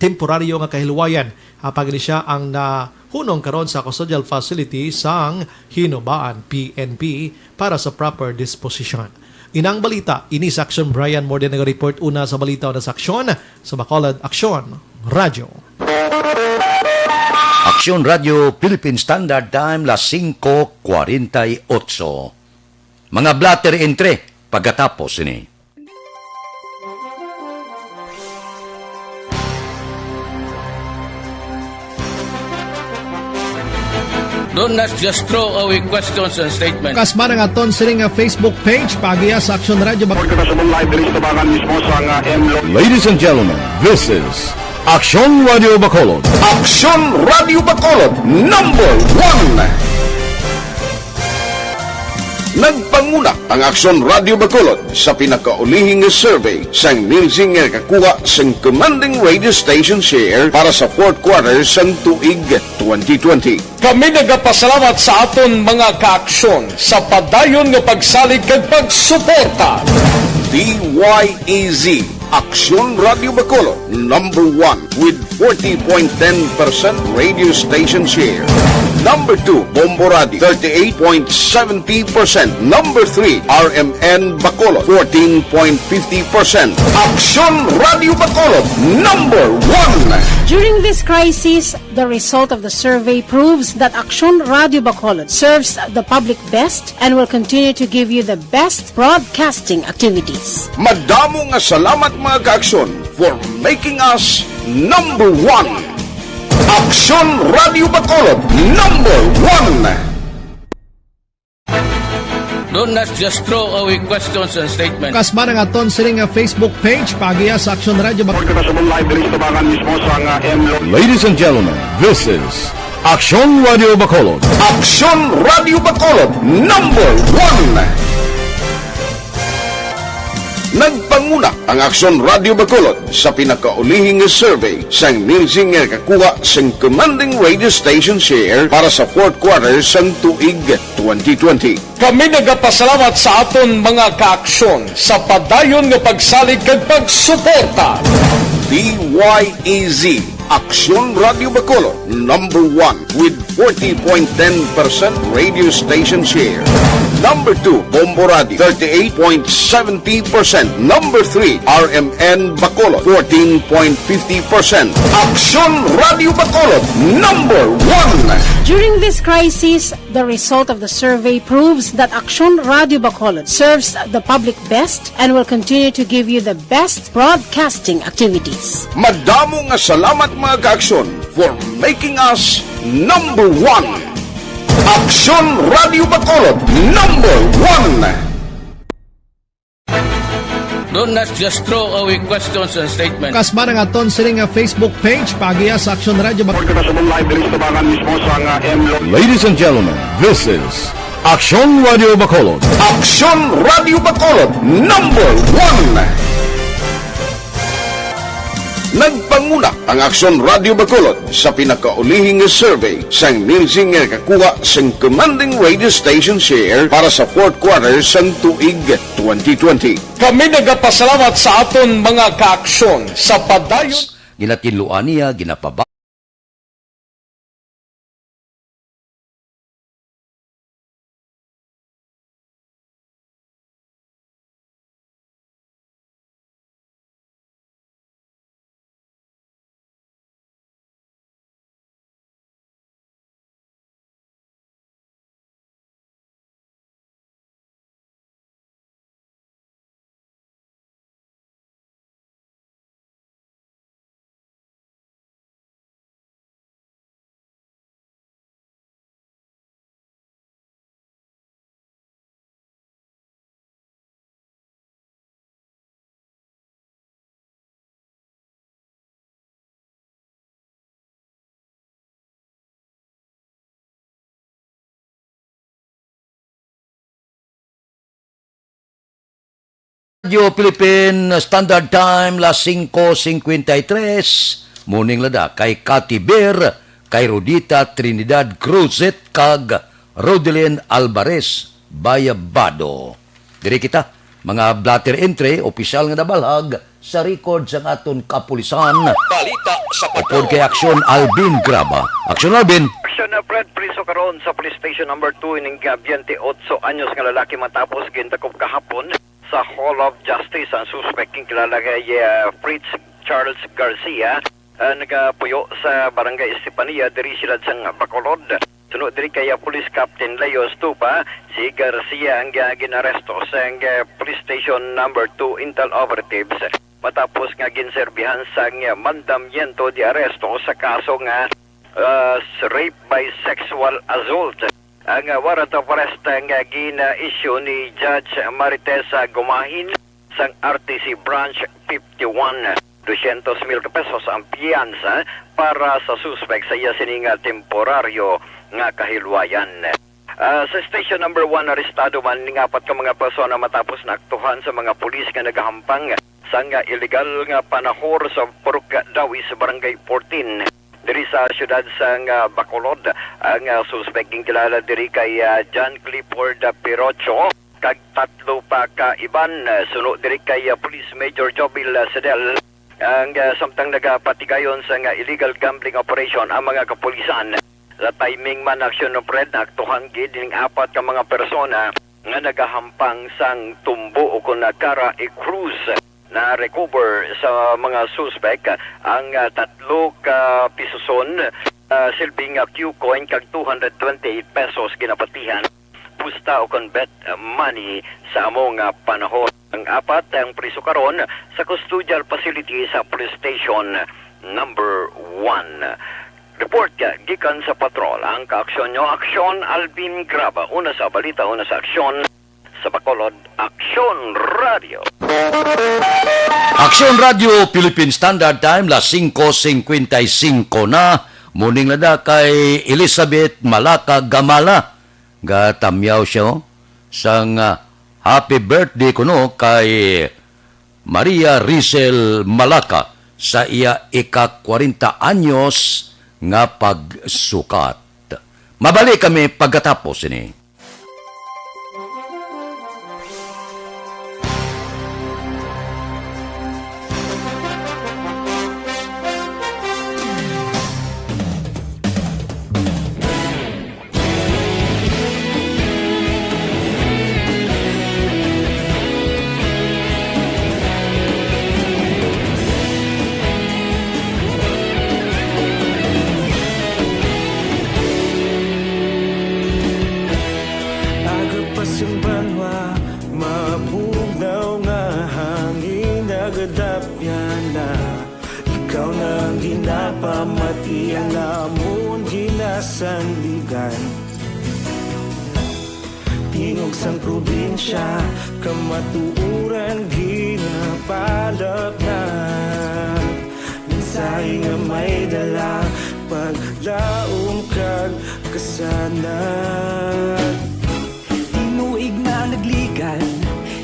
temporaryo nga kahilwayan, apang ini siya ang nahunong karon sa custodial facility sang Hinubaan P N P para sa proper disposition. Inang balita, ini sa Aksyon Brian Morden naga-report. Una sa balita, una sa aksyon, sa Bacolod Aksyon Radyo. Aksyon Radyo Philippine Standard Time, las singko kwarenta y ocho. Mga blotter entry pagkatapos ini. Don't not just throw away questions and statements. Kasma nga aton sining nga Facebook page, paagiha sa Aksyon Radyo Bac- Report na sa live diri sa tabangan mismo sa nga M Lo- Ladies and gentlemen, this is Aksyon Radio Bacolod. Aksyon Radio Bacolod, number one. Nagpanguna ang Aksyon Radio Bacolod sa pinakaulihi nga survey sang Nielsen nga nakakuha sang commanding radio station share para sa fourth quarter sang tuig twenty twenty. Kami nagapasalamat sa aton mga kaaksyon sa padayon nga pagsalig kag pagsuporta. D Y E Z, Aksyon Radio Bacolod, number one with forty point ten percent radio station share. Number two, Bombo Radio, thirty-eight point seventy percent. Number three, R M N Bacolod, fourteen point fifty percent. Aksyon Radio Bacolod, number one. During this crisis, the result of the survey proves that Aksyon Radio Bacolod serves the public best and will continue to give you the best broadcasting activities. Madamo nga salamat, mga kaaksyon, for making us number one. Aksyon Radio Bacolod, number one. Don't not just throw away questions and statements. Kasma nga aton sining nga Facebook page, paagiha sa Aksyon Radio Bac- Report na sa live diri sa tabangan mismo sa nga M Lo- Ladies and gentlemen, this is Aksyon Radio Bacolod. Aksyon Radio Bacolod, number one. Nagpanguna ang Aksyon Radio Bacolod sa pinakaulihi nga survey sang Nielsen nga nakakuha sang commanding radio station share para sa fourth quarter sang tuig twenty twenty. Kami nagapasalamat sa aton mga kaaksyon sa padayon nga pagsalig kag pagsuporta. D Y E Z, Aksyon Radio Bacolod, number one with forty point ten percent radio station share. Number two, Bombo Radio, thirty-eight point seventy percent. Number three, R M N Bacolod, fourteen point fifty percent. Aksyon Radio Bacolod, number one. During this crisis, the result of the survey proves that Aksyon Radio Bacolod serves the public best and will continue to give you the best broadcasting activities. Madamo nga salamat, mga ka-Aksyon, for making us number one. Aksyon Radio Bacolod, number one. Don't not just throw away questions and statements. Kasma nga aton sini nga Facebook page, paagiha sa Aksyon Radio Bacolod. Report ka sa live diri sa tabangan mismo sa nga M Lo- Ladies and gentlemen, this is Aksyon Radio Bacolod. Aksyon Radio Bacolod, number one. Nagpanguna ang Aksyon Radio Bacolod sa pinakaulihi nga survey sang Nielsen nga nakakuha sang commanding radio station share para sa fourth quarter sang tuig twenty twenty. Kami nagapasalamat sa aton mga kaaksyon sa padayon. Ginatinluan niya, ginapaba- Radio Philippine Standard Time, las singko singkwenta y tres. Morning lada kay Cathy Beer, kay Rodita Trinidad Cruzet, kag Rodelin Alvarez Bayabado. Diri kita, mga blotter entry, opisyal nga nabalhag sa record sang aton kapulisan. Balita sa Upod kay Aksyon Alvin Graba. Aksyon Alvin. Aksyon na Fred, priso karon sa Police Station Number Two ining ka twenty-eight anyos nga lalaki matapos gintakop kahapon sa Hall of Justice ang suspek nga kilala kay, ah, Fritz Charles Garcia. Ah, nagapuyo sa Barangay Estefania, diri siyudad sang Bacolod. Suno diri kay, ah, Police Captain Leo Stupa, si Garcia ang, ah, ginaresto sang, ah, Police Station Number Two Intel operatives matapos nga ginserbihan sang, ah, mandamiento de arresto sa kaso nga, ah, s-, rape by sexual assault. Ang, ah, warrant of arrest nga gina-issue ni Judge Marites, ah, Gumahin sang R T C Branch fifty-one, dosyentos mil ka pesos ang piyansa para sa suspek sa iya sini nga temporaryo nga kahilwayan. Ah, sa Station Number One, arestado man ning apat ka mga persona matapos naaktuhan sa mga pulis nga nagahampang sang, ah, illegal nga panahor sa Purok Dawis, Barangay fourteen, diri sa siyudad sang, ah, Bacolod. Ang, ah, suspek ginkilala diri kay, ah, John Clifford Pirocho kag tatlo pa ka iban, ah, suno diri kay, ah, Police Major Jobil, ah, Sedel. Ang, ah, samtang nagapatigayon sang, ah, illegal gambling operation ang mga kapulisan. Sa timing man, Aksyon Fred, naaktuhan gid ning apat ka mga persona nga nagahampang sang tumbo o kon kara i-cruise. Na-recover sa mga suspek ang, ah, tatlo ka pisuson, ah, silbing, ah, Q coin kag two hundred twenty-eight pesos ginapatihan pusta o kon bet money sa amo nga panahon. Ang apat ang priso karon sa custodial facility sa Police Station Number One. Report gikan sa patrol. Ang kaaksyon nyo, Aksyon Alvin Graba. Una sa balita, una sa aksyon, sa Bacolod, Aksyon Radio. Aksyon Radio, Philippine Standard Time, las singko singkwenta y singko na. Morning na da kay Elizabeth Malaka Gamala. Gatamyaw siya, oh, sang, ah, happy birthday kuno kay Maria Rizel Malaka sa iya ika-kwarenta anyos nga pagsukat. Mabalik kami pagkatapos ini. Pamatian namon ginasandigan, tingog sang probinsya, kamatuoran ginapalapnag. Mensahe nga may dala, paglaom kag kasanag. Tinuig na nagligan,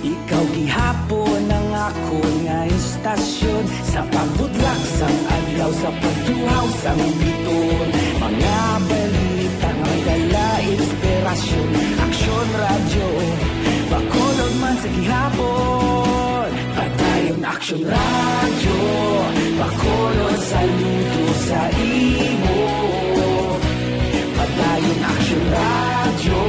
ikaw gihapon ang akon nga istasyon. Sa pagbudlak sang adlaw, sa pagtuhaw sang biton, mga balita nga may dala inspirasyon. Aksyon Radyo, Bacolod man sa gihapon. Padayon Aksyon Radyo, Bacolod, saludo sa imo. Padayon Aksyon Radyo,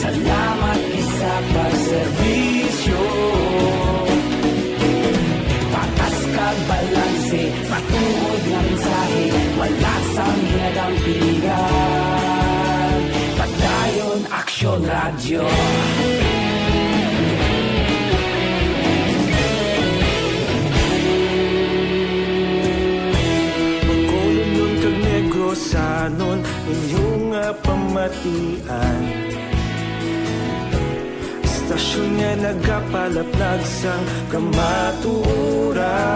salamat gid sa pagserbisyo. Patas kag balanse, matuod nga mensahe, wala sang ginadampigan. Padayon Aksyon Radyo. Bacolodnon kag Negrosanon, inyo nga pamatian. Istasyon nga nagapalaplag sang kamatuoran.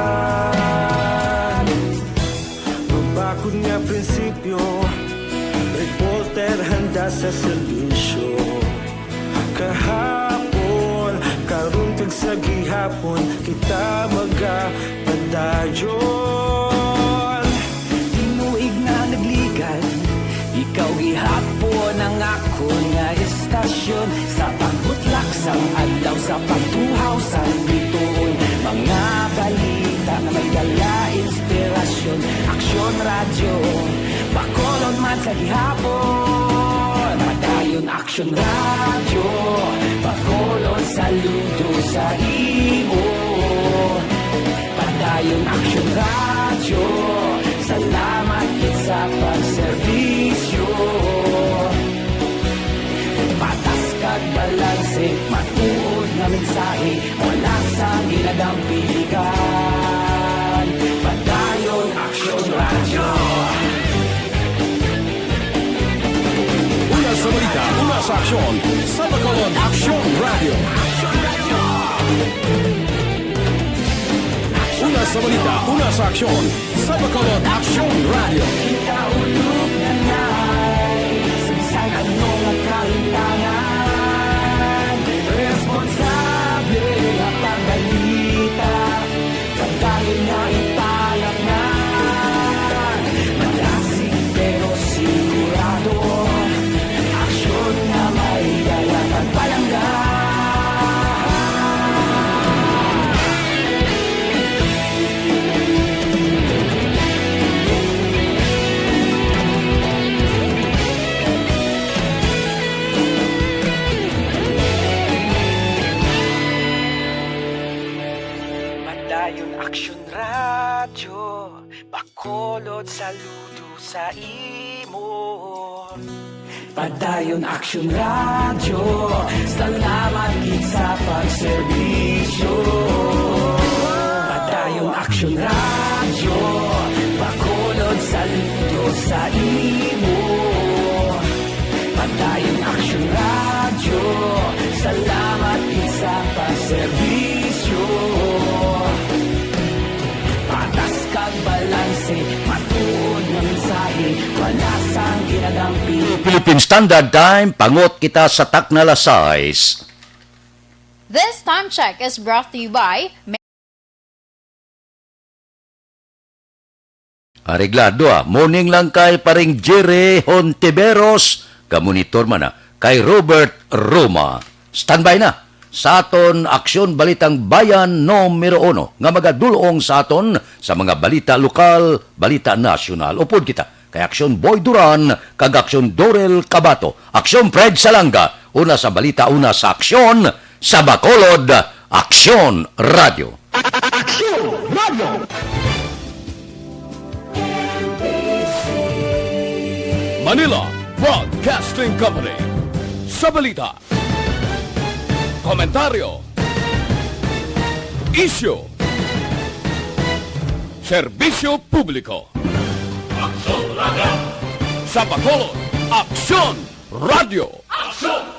Mabakod nga prinsipyo, reporter handa sa serbisyo. Kahapon, karon kag sa gihapon, kita magapadayon. Tinuig na nagligan, ikaw gihapon ang akon nga istasyon. Sa pagbutlak sang adlaw, sa pagtuhaw sang bituon, mga balita nga may dala inspirasyon. Aksyon Radyo, Bacolod man sa gihapon. Padayon Aksyon Radyo, Bacolod, saludo sa imo. Padayon Aksyon Radyo, salamat gid sa pagserbisyo. Patas kag balanse, matuod nga mensahe, wala sang ginadampigan. Padayon Aksyon Radyo. Una sa balita, una sa aksyon, sa Bacolod Aksyon Radyo. Una sa balita, una sa aksyon, sa Bacolod Aksyon Radyo. Kita ulog na nai, sa bisan ano nga kahintangan, responsable nga pagbalita. Padayon nga ipalapngan, malasig pero sigurado. Aksyon nga may dala kag palangga. Padayon Aksyon Radyo, Bacolod, saludo sa imo. Padayon Aksyon Radyo, salamat gid sa pagserbisyo. Padayon Aksyon Radyo, Bacolod, saludo sa imo. Padayon Aksyon Radyo, salamat gid sa pagserbisyo. Patas kag balanse, matuod nga mensahe, wala sang ginadampi. Philippine Standard Time, pangot kita sa takna alas sais. This time check is brought to you by Areglado, ah. Morning lang kay Paring Jerry Hontiveros. Ka-monitor man, ah, kay Robert Roma. Standby na sa aton Aksyon Balitang Bayan numero uno nga magadulong sa aton sa mga balita lokal, balita nasyonal. Upod kita kay Aksyon Boy Duran kag Aksyon Dorel Cabato. Aksyon Fred Salanga, una sa balita, una sa aksyon, sa Bacolod, Aksyon Radyo. Aksyon Radyo. Manila Broadcasting Company. Sa balita, komentaryo, isyu, serbisyo publiko. Sa Bacolod, Aksyon Radio! Aksyon!